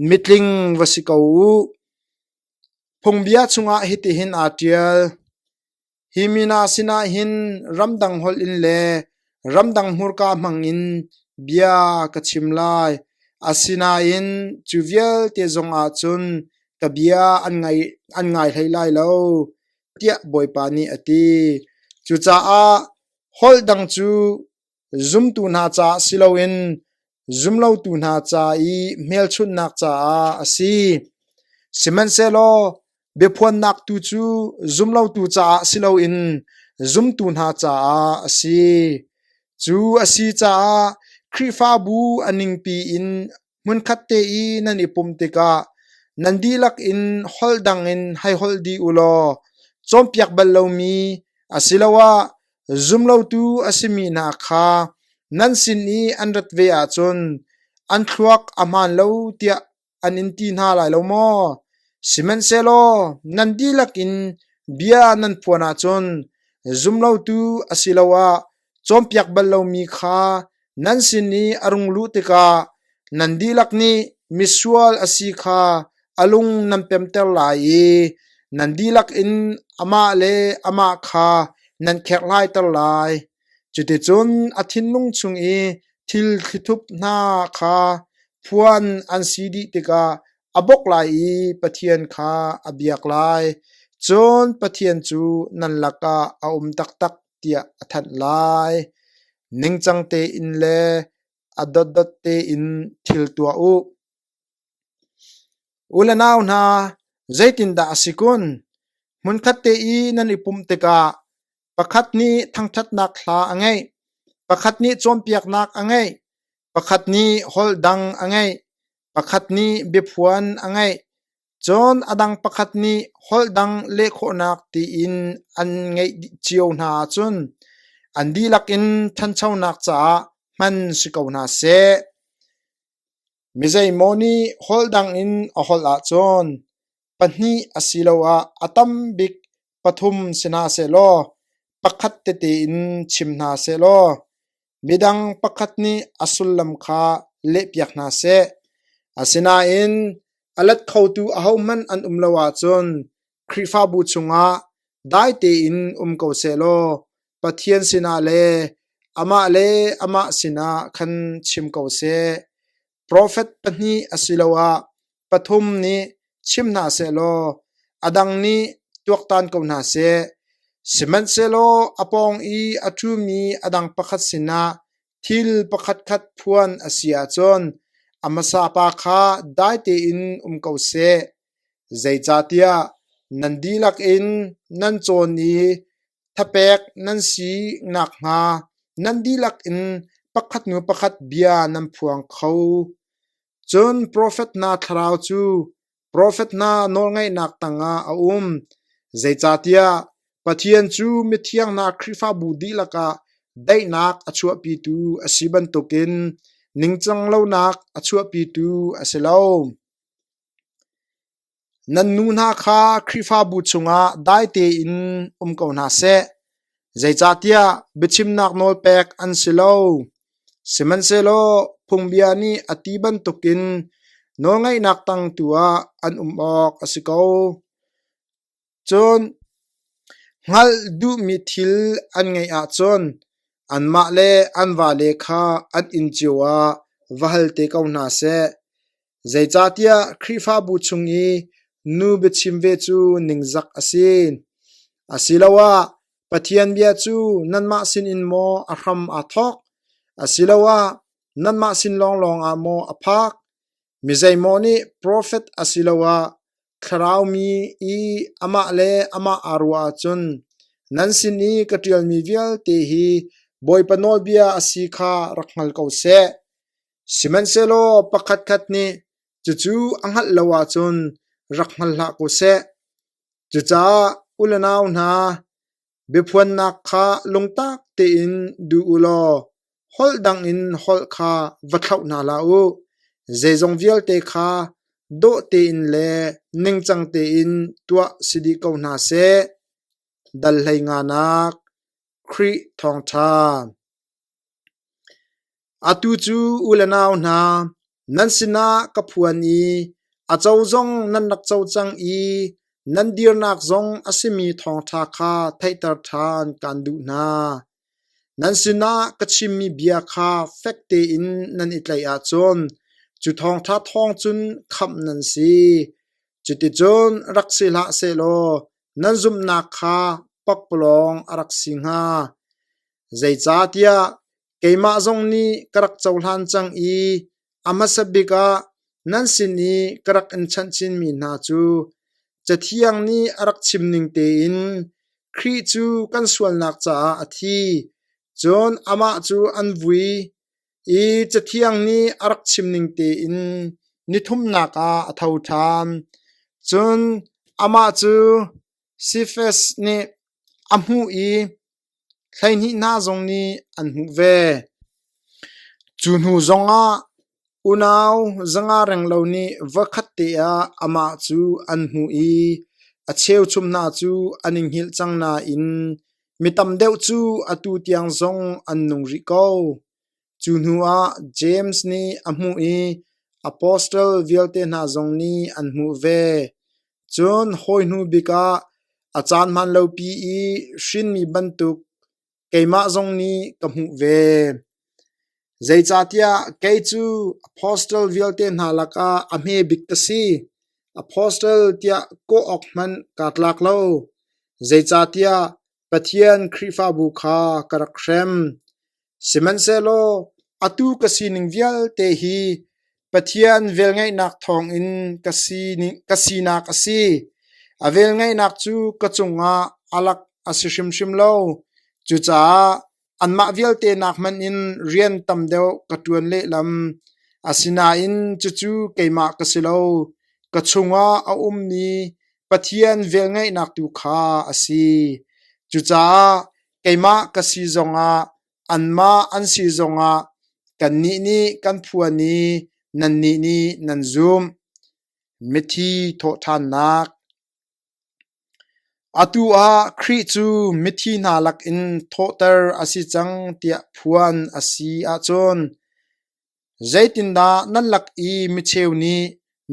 Speaker 1: mitling va si ko u. Phungbia chungah hitihin aa ṭial: Hi mi hna sinah hin ramdang holh in le ramdang hmurka hmangin bia ka chim lai. Asinain cu vialte zongah cun ka bia an ngai hlei lai lo, tiah Bawipa nih a ti. Cucaah holh dang cu Zumtu hna caah si loin zumlotu hna ca i hmelchunhnak caah a si. Sihmanhsehlaw biaphuannak tu cu zumlotu caah si loin zumtu hna caah a si. Cu a si caah Khrihfabu a ningpi in Hmunkhatte i nan i pumh tikah nan dihlak in holh dang in hei holh dih u law cawnpiak bal lomi asiloah zumlotu a simi hna kha nan sin i an rat ve ahcun an thluak a hmaan lo tiah an in ti hna lai lo maw? Sihmanhsehlaw nan dihlak in bia nan phuan ahcun zumlotu asiloah cawnpiak bal lomi kha nan sin i a rung luh tikah nan dihlak nih misual a si kha a lung nan pemter lai i nan dihlak in amah le amah kha nan kherhhlaiter lai. Cuticun a thinlung chung i thil thlithup hna kha phuan an si dih tikah a bawk lai i Pathian kha a biak lai. Cun Pathian cu nan lakah a um taktak tiah a thanh lai. Ningcang tein le a dotdot tein thil tuah u. U le nau hna, zeitindah a si kun? Hmunkhat te i nan i pumh tikah pakhat nih thangṭhatnak hla a ngeih, pakhat nih cawnpiaknak a ngeih, pakhat nih holh dang a ngeih, pakhat nih biaphuan a ngeih, cun a dang pakhat nih holh dang leh khawhnak tiin an ngeih cio hna ahcun an dihlak in ṭhanchonak caah hman si ko hna seh. Mi zeimaw nih holh dang in a holh ahcun pahnih asiloah a tam bik pathum si hna sehlaw pakhat tete in chim hna sehlaw midang pakhat nih a sullam kha lehpiak hna seh. Asinain a let khotu ahohmanh an um lo ahcun Khrihfabu chungah dai tein um ko sehlaw Pathian sinah le amah le amah sinah khan chim ko seh. Profet pahnih asiloah pathum nih chim hna sehlaw a dang nih tuaktan ko hna seh. Sihmanhsehlaw a pawng i a ṭhumi a dang pakhat sinah thil pakhatkhat phuan a si ahcun a hmasa pa kha dai tein um ko seh. Zeicahtiah nan dihlak in nan cawn i thapek nan si nakhnga nan dihlak in pakhat hnu pakhat bia nan phuang kho. Cun profet hna thlarau cu profet hna nawlngaihnak tangah a um, zeicahtiah Pathian cu mithiang hna Khrihfabu dihlak ah daihnak a chuahpitu a si bantukin ningcang lonak a chuahpitu a si lo. Nan nu hna kha Khrihfabu chungah dai tein um ko hna seh, zeicahtiah biachimnak nawl pek an si lo. Sihmanhsehlaw phungbia nih a ti bantukin nawlngaihnak tang tu ah an um awk a si ko. Cun hngalh duhmi thil an ngeih ahcun anmah le an vale kha an inn cio ah va hal te ko hna seh. Zeicahtiah Khrihfabu chung i nu biachim ve cu ningzak a si. Asiloah Pathian bia cu nanmah sinin maw a hram aa thawk? Asiloah nanmah sin lawnglawng ah maw a phak? Mi zeimaw nih profet asiloah thlarau mi i amah le amah aa ruah ahcun nan sin i ka ṭialmi vialte hi Bawipa nawlbia a si kha rak hngal ko seh. Sihmanhsehlaw pakhatkhat nih cucu a hngalh lo ahcun rak hngal hlah ko seh. Cucaah u le nau hna, biaphuannak kha lungtak tein duh u law holh dang in holh kha va thlauh hna hlah u. Zeizong vialte kha dawh tein le ningcang tein tuah si dih ko hna seh. Dal hlei nganak Khrih Thawngṭha. Atu cu u le nau hna, nan sinah ka phuan i a co zong nan rak co cang i nan dirnak zong a simi thawngṭha kha theihter ṭhan kaan duh hna. Nan sinah ka chimmi bia kha fek tein nan i tlaih ahcun cu thawngṭha thawng cun khamh nan si. Cuticun rak si hlah sehlaw nan zumhnak kha pakpalawng a rak si hnga. Zeicahtiah keimah zong nih ka rak cohlan cang i a hmasa bik ah nan sin i ka rak in chanh chinmi hna cu Cathiang nih a rak chim ning tein Khrih cu kan sualnak caah a thi, cun amah cu an vui i Cathiang nih a rak chim ning tein ni thumnak ah a tho ṭhan. Cun amah cu Sifas nih a hmuh i 12 hna zong nih an hmuh ve. Cu hnu zongah Unau 500 renglo nih voikhat te ah amah cu an hmuh i a cheuchum hna cu an i hngilh cang nain mi tam deuh cu atu tiang zong an nung rih ko. Cu hnuah James nih a hmuh i Apostle vialte hna zong nih an hmuh ve. Cun hawi hnu bik ah a caan hmaan lopi i hrinmi bantuk keimah zong nih ka hmuh ve. Zeicahtiah kei cu apostle vialte hna lakah a hme bik ka si. Apostle tiah kawh awk hmanh kaa tlak lo. Zeicahtiah Pathian Khrihfabu kha ka rak hrem. Sihmanhsehlaw atu ka sining vialte hi Pathian velngeihnak thawngin ka sinak a si. A velngeihnak cu ka cungah a lak a si hrimhrim lo. Cucaah anmah vialte nak hmanh in rian tam deuh ka ṭuan lehlam. Asinain cucu keimah ka si lo, ka chungah a ummi Pathian velngeihnak tu kha a si. Cucaah keimah ka si zongah anmah an si zongah kannih nih kan phuan i nannih nih nan zumh. Mithi thawhṭhannak. Atu ah Khrih cu mithi hna lakin thawhter a si cang tiah phuan a si ahcun zeitindah nan lak i micheu nih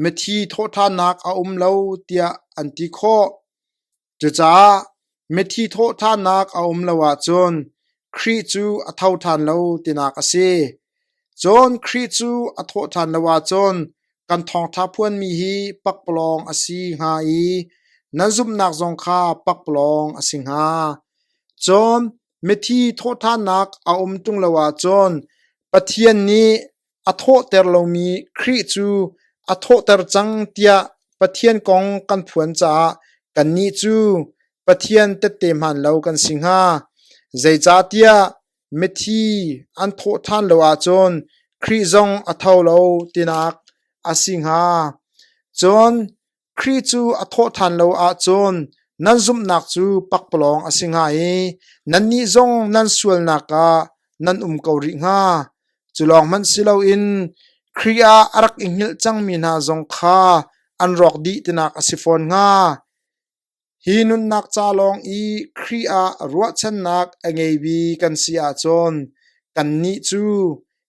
Speaker 1: mithi thawhṭhannak a um lo tiah an ti khawh? Cucaah mithi thawhṭhannak a um lo ahcun Khrih cu a tho ṭhan lo tinak a si. Cun Khrih cu a thawh ṭhan lo ahcun kan thawngṭha phuanmi hi pakpalawng a si hnga i nan zumhnak zong kha pakpalawng a si hnga. Cun mithi thawhṭhannak a um ṭung lo ahcun Pathian nih a thawhter lomi Khrih cu a thawhter cang tiah Pathian kong kan phuan caah kannih cu Pathian tette hmaan lo kan si hnga. Zeicahtiah mithi an thawh ṭhan lo ahcun Khrih zong a tho lo tinak a si hnga. Cun Khrih cu a thawh ṭhan lo ahcun nan zumhnak cu pakpalawng a si hnga i nannih zong nan sualnak ah nan um ko rih hnga. Cu lawng hmanh si loin Khrih ah a rak i hngilh cangmi hna zong kha an rawk dih tinak a si fawn hnga. Hi nunnak ca lawng i Khrih ah ruahchannak a ngeimi kan si ahcun kannih cu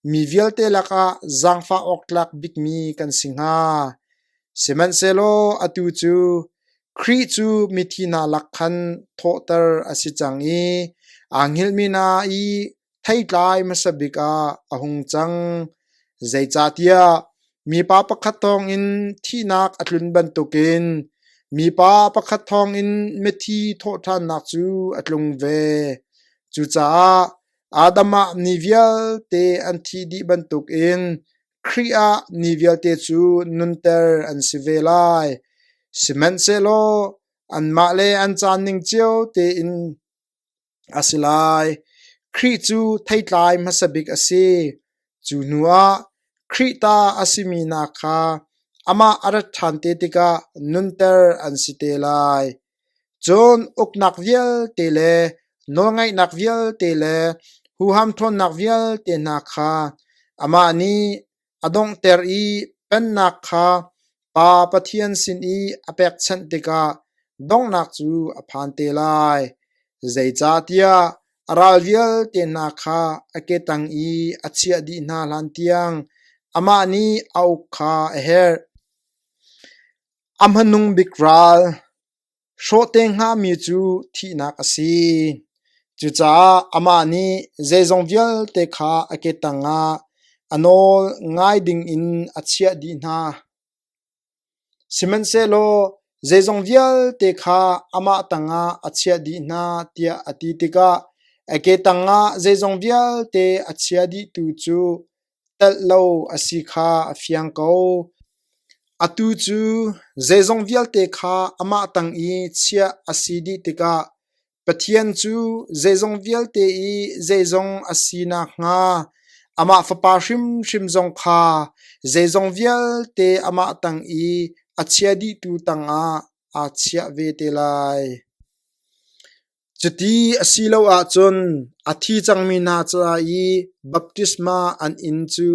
Speaker 1: mi vialte lakah zaangfah awk tlak bikmi kan si hnga. Sihmanhsehlaw atu cu Khrih cu mithi hna lak khan thawhter a si cang i aa hngilhmi hna i theitlai hmasa bik ah a hung cang. Zeicahtiah mipa pakhat thawngin thihnak a tlun bantukin mipa pakhat thawngin mithi thawhṭhannak cu a tlung ve. Cucaah Adam ah mi vialte an thih dih bantukin Khrih ah mi vialte cu nunter an si ve lai. Sihmanhsehlaw anmah le an caan ning cio tein a si lai. Khrih cu theitlai hmasa bik a si. Cu hnuah Khrih ta a simi hna kha amah a rat ṭhan te tikah nunter an si te lai. Cun uknak vialte le nawlngaihnak vialte le huham ṭhawnnak vialte hna kha amah nih a donghter i pennak kha Pa Pathian sin i a pekchanh tikah donghnak cu a phan te lai. Zeicahtiah a ral vialte hna kha a ke tang i a chiah dih hna hlantiang amah nih a uk kha a herh. A hmanung bik ral Hrawh te hngami cu thihnak a si. Cucaah amah nih zeizong vialte kha a ke tangah a nawl ngai dingin a chiah dih hna. Sihmanhsehlaw zeizong vialte kha amah tangah a chiah dih hna tiah a ti tikah a ke tangah zeizong vialte a chia dihtu cu telh lo a si kha a fiang ko. Atu cu zeizong vialte kha amah tang i chiah a si dih tikah Pathian cu zeizong vialte i zeizong a si nakhnga amah Fapa hrimhrim zong kha zeizong vialte amah tang i a chia dihtu tangah aa chiah ve te lai. Cuti a si lo ahcun a thi cangmi hna ca i baptisma an in cu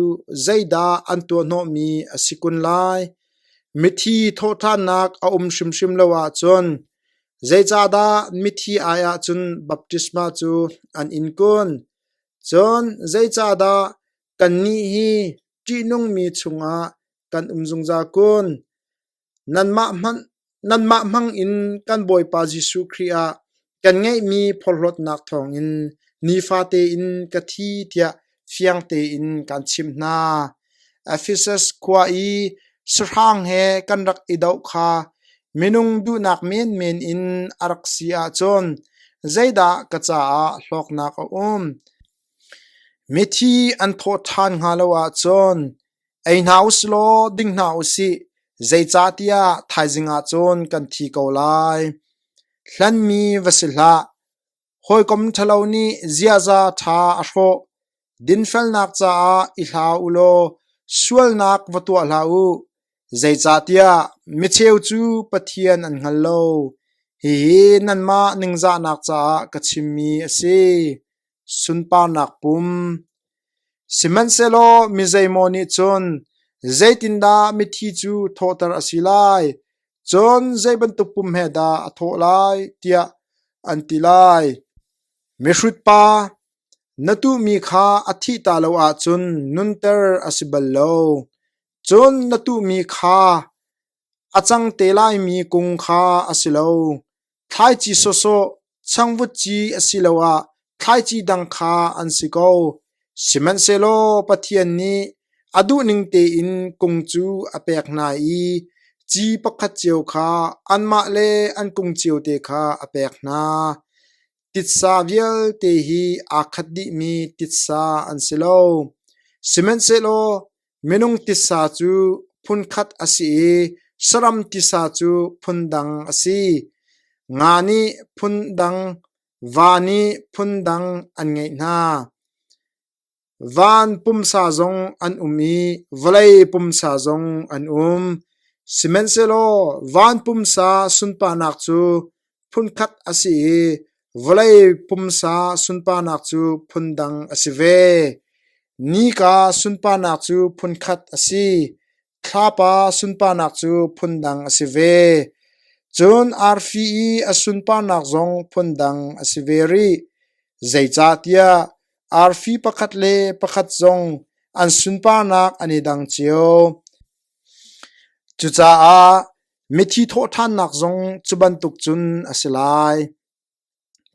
Speaker 1: zeidah an tuahhnawhmi a si kun lai? Mithi thawhṭhannak a um hrimhrim lo ahcun zeicahdah mithi ai ahcun baptisma cu an in kun? Cun zeicahdah kannih hi ṭihnungmi chungah kan um zungzal kun? Nanmah hmangin kan Bawipa Jesuh Khrih ah kan ngeihmi porhlawtnak thawngin nifate in ka thi tiah fiang tein kaan chimh hna. Efesas khua i sahrang he kan rak i doh kha minung duhnak menmen in a rak si ahcun zeidah ka caah hlawknak a um? Mithi an thawh ṭhan hnga lo ahcun Ei hna usilaw ding hna usih, zeicahtiah thaizing ah cun kan thi ko lai. Hlanmi va si hlah. Hawikom ṭhalo nih ziaza ṭha a hrawh. Dinfelnak caah i hlau u law sualnak va tuah hlah u, zeicahtiah micheu cu Pathian an hngal lo. Hihi nanmah ningzahnak caah ka chimmi a si. Sunparnak pum. Sihmanhsehlaw mi zeimaw nih cun, “Zeitindah mithi cu thawhter a si lai? Cun zei bantuk pum he dah a thawh lai?” tiah an ti lai. Mihrut pa, na tuhmi kha a thih ta lo ahcun nunter a si bal lo. Cun na tuhmi kha a cang te laimi kung kha a si lo. Thlaici sawsawh, changvut ci asiloah thlaici dang kha an si ko. Sihmanhsehlaw Pathian nih a duhning tein kung cu a pek hna i ci pakhat cio kha anmah le an kung ciote kha a pek hna. Titsa vialte hi aa khat dihmi titsa an si lo. Sihmanhsehlaw Minung titsa cu phunkhat a si i saram titsa cu phundang a si. Nga nih phundang, va nih phundang an ngeih hna. Van pumsa zong an um i vawlei pumsa zong an um. Sihmanhsehlaw van pumsa sunparnak cu phunkhat a si i vawlei pumsa sunparnak cu phundang a si ve. Nika sunparnak cu phunkhat a si, thlapa sunparnak cu phundang a si ve. Cun arfi i a sunparnak zong phundang a si ve rih. Zeicahtiah arfi pakhat le pakhat zong an sunparnak an i dang cio. Cucaah mithi thawhṭhannak zong cu bantuk cun a si lai.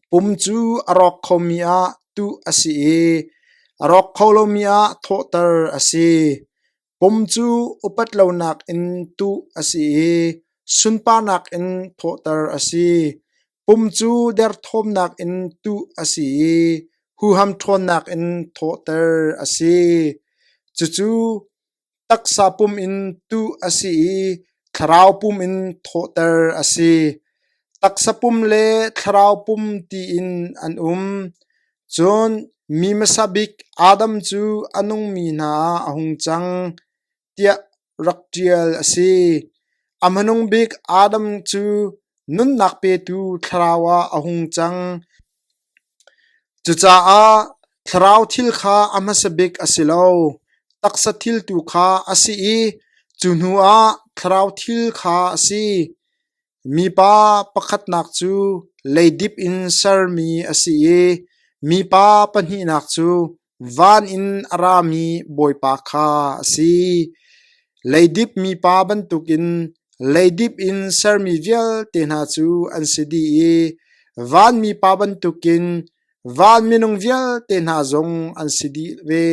Speaker 1: Pum cu a rawk khomi ah tuh a si i a rawk kho lomi ah thawhter a si. Pum cu upat lonak in tuh a si i sunparnak in thawhter a si. Pum cu derthawmnak in tuh a si i huham ṭhawnnak in thawhter a si. Cucu Taksa pum in tuh a si i thlarau pum in thawhter a si. Taksa pum le thlarau pum tiin an um. Cun mi hmasa bik Adam cu a nungmi hna ah a hung cang, tiah rak ṭial a si. A hmanung bik Adam cu nunnak petu thlarau ah a hung cang. Cucaah thlarau thil kha a hmasa bik a si lo, taksa thil tu kha a si i cu hnuah thlarau thil kha a si. Mipa pakhatnak cu leidip in sermi a si i mipa pahnihnak cu van in a rami Bawipa kha a si. Leidip mipa bantukin leidip in sermi vialte hna cu an si dih i van mipa bantukin van minung vialte hna zong an si dih ve.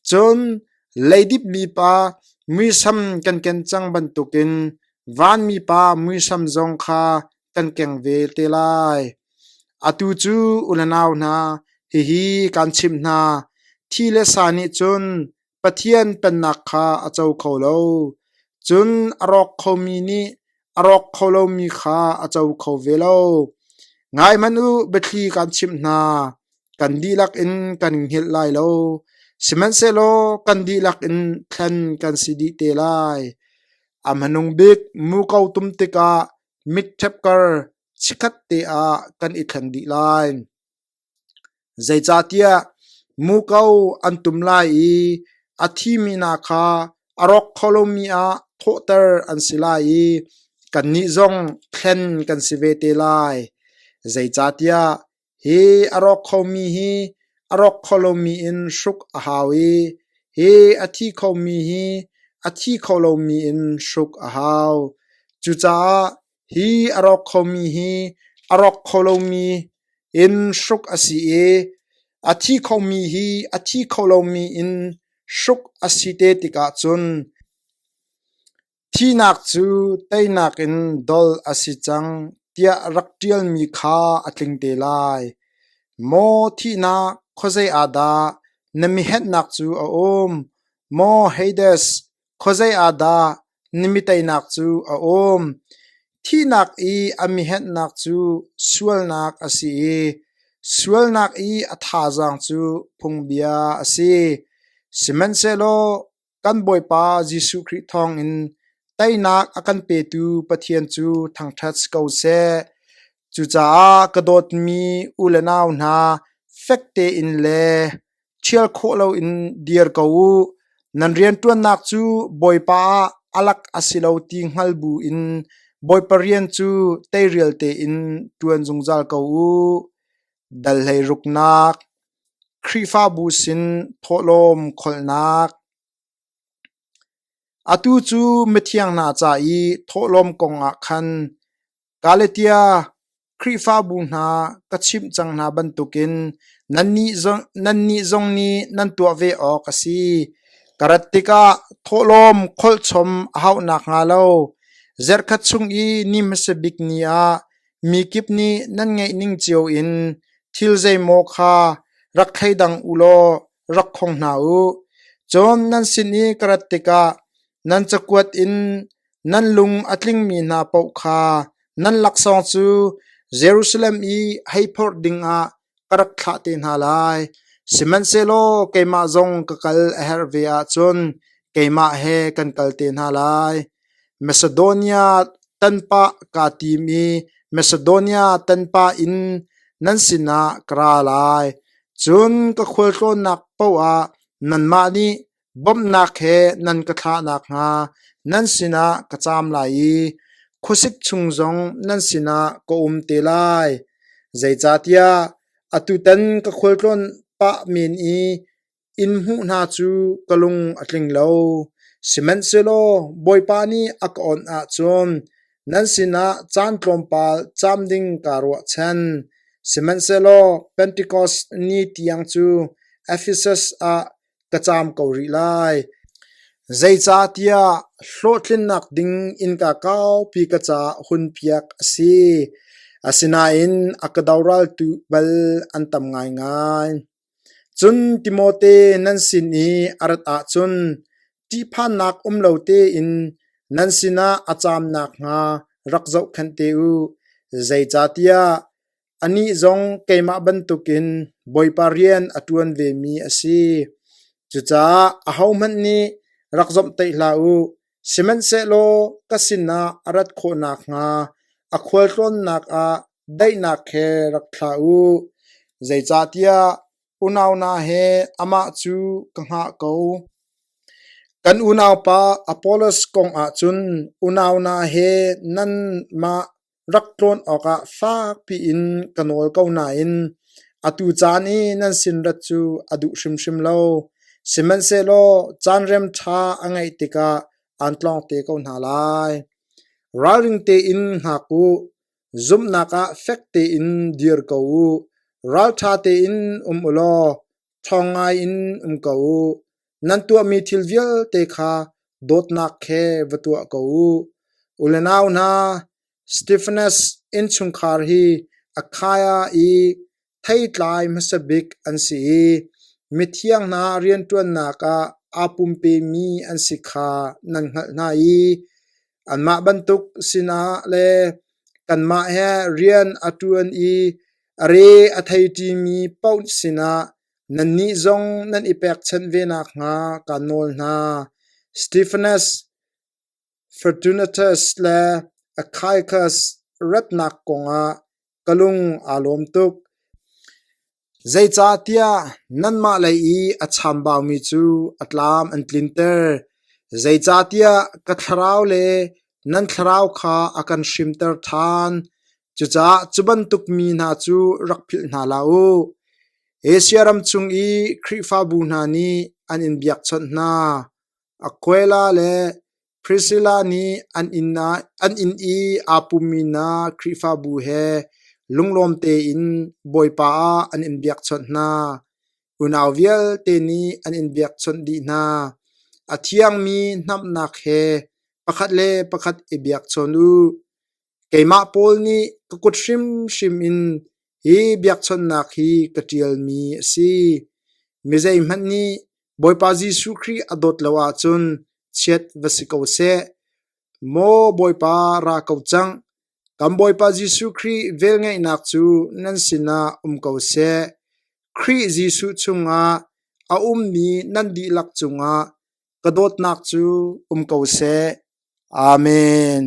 Speaker 1: Cun leidip mipa muisam kan ken cang bantukin van mipa muisam zong kha kan keng ve te lai. Atu cu u le nau hna, hihi kaan chimh hna: thi le sa nih cun Pathian Pennak kha a co kho lo, cun a rawk khomi nih a rawk kho lomi kha a co kho ve lo. Ngai hmanh u, biathli kaan chimh hna: kan dihlak in kan i hngilh lai lo, sihmanhsehlaw kan dihlak in thlen kan si dih te lai. A hmanung bik muko tum tikah mitṭhep kar. chikkhatte ah kan i thleng dih lai. Zeicahtiah muko an tum lai i a thimi hna kha a rawk kho lomi ah thawhter an si lai i kannih zong thlen kan si ve te lai. Zeicahtiah hi a rawk khomi hi a rawk kho lomi in hruk a hau i hi a thi khomi hi a thi kho lomi in hruk a hau. Cucaah hi a rawk khomi hi a rawk kho lomi in hruk a si i a thi khomi hi a thi kho lomi in hruk a si te tikah cun Thihnak cu teinak in dolh a si cang tiah rak ṭialmi kha a tling te lai. Maw thihnak, khuazei ah dah na mihenhnak cu a um? Maw Hades, khuazei ah dah na miteinak cu a um? Thihnak i a mihenhnak cu sualnak a si i sualnak i a thazaang cu phungbia a si. Sihmanhsehlaw Kan Bawipa Jesuh Khrih thawngin teinak a kan petu Pathian cu thangṭhat si ko seh. Cucaah ka dawtmi u le nau hna, fek tein le ṭhial khawh loin dir ko u. Nan rianṭuannak cu Bawipa ah a lak a si lo ti hngal buin Bawipa rian cu teirial tein ṭuan zungzal ko u. Dal hleiruknak Khrihfabu sin thawhlawm kholhnak. Atu cu mithiang hna ca i thawhlawm kong ah khan Galatia Khrihfabu hna ka chimh cang hna bantukin nannih zong nih nan tuah ve awk a si. Ka rat tikah thawhlawm kholhchom a hauh nakhnga lo zarhkhat chung i ni hmasa bik ni ah Mi kip nih nan ngeih ning cio in thil zeimaw kha rak thleidang u law rak khong hna u. Cun nan sin i ka rat tikah nan cakuat in nan lung a tlingmi hna paoh kha nan laksawng cu Jerusalem i hei phorh dingah ka rak thlah te hna lai. Sihmanhsehlaw keimah zong ka kal a herh ve ahcun keimah he kan kal te hna lai. Masidonia tanpah kaa tim i Masidonia tanpah in nan sinah ka ra lai. Cun ka khualtlawnnak paoh ah nanmah nih bawmhnak he nan ka thlah nakhnga nan sinah ka caam lai i khuasik chung zong nan sinah ka um te lai. Zeicahtiah atutan ka khualtlawn pah men i Inn hmuh hna cu ka lung a tling lo, sihmanhsehlaw Bawipa nih a ka awnh ahcun nan sinah caan tlawmpal caam ding kaa ruahchan. Sihmanhsehlaw Pentekos ni tiang cu Efesus ah ka caam ko rih lai. Zeicahtiah hlawhtlinnak ding innka kaupi ka caah hunpiak a si, asinain a ka doraltu bal an tam ngaingai. Cun Timote nan sin i a rat ahcun ṭihphannak um lo tein nan sinah a caam nakhnga rak zohkhenh te u. Zeicahtiah anih zong keimah bantukin Bawipa rian a ṭuan vemi a si. Cucaah ahohmanh nih rak zawmhtaih hlah u, sihmanhsehlaw ka sinah a rat khawh nakhnga a khualtlawnnak ah daihnak he rak thlah u. Zeicahtiah unau hna he amah cu ka hngah ko. Kan unaupa Apollos kong ah cun unau hna he nanmah rak tlawn awkah fakpi in ka nawl ko nain atu caan i nan sin rat cu a duh hrimhrim lo. Sihmanhsehlaw caan rem ṭha a ngeih tikah aan tlawng te ko hna lai. Ralring tein hngak u. Zumhnak ah fek tein dir ko u. Ralṭha tein um u law ṭhawng ngaiin um ko u. Nan tuahmi thil vialte kha dawtnak he va tuah ko u. U le nau hna, Stefanas innchungkhar hi Akhaia i theitlai hmasa bik an si i mithiang hna rianṭuannak ah aa pumpemi an si kha nan hngalh hna i anmah bantuk sinah le kanmah he rian a ṭuan i a re a thei ṭimi paoh sinah nannih zong nan i pekchanh ve nakhnga kaan nawl hna. Stefanas, Fortunatus le Achaicus. ratnak kongah ka lung aa lawm tuk. Zeicahtiah nanmah lei i a chambaumi cu a tlam an tlinter. Zeicahtiah ka thlarau le nan thlarau kha a kan hrimter ṭhan. Cucaah cu bantuk mi hna cu rak philh hna hlah u. Asia ram chung i Khrihfabu hna nih an in biakchawnh hna. Aquila le Priscilla nih an inn i aa pummi hna Khrihfabu he lunglawm tein Bawipa ah an in biakchawnh hna. Unau vialte nih an in biakchawnh dih hna. A thiangmi hnamhnak he pakhat le pakhat i biakchawn u. Keimah Paul nih ka kut hrimhrim in hi biakchawnhnak hi ka ṭialmi a si. Mi zeihmanh nih Bawipa Jesuh Khrih a dawt lo ahcun chiat va si ko seh. Maw Bawipa ra ko cang! Kan Bawipa Jesuh Khrih velngeihnak cu nan sinah um ko seh. Khrih Jesuh chungah a ummi nan dihlak cungah ka dawtnak cu um ko seh. Amen.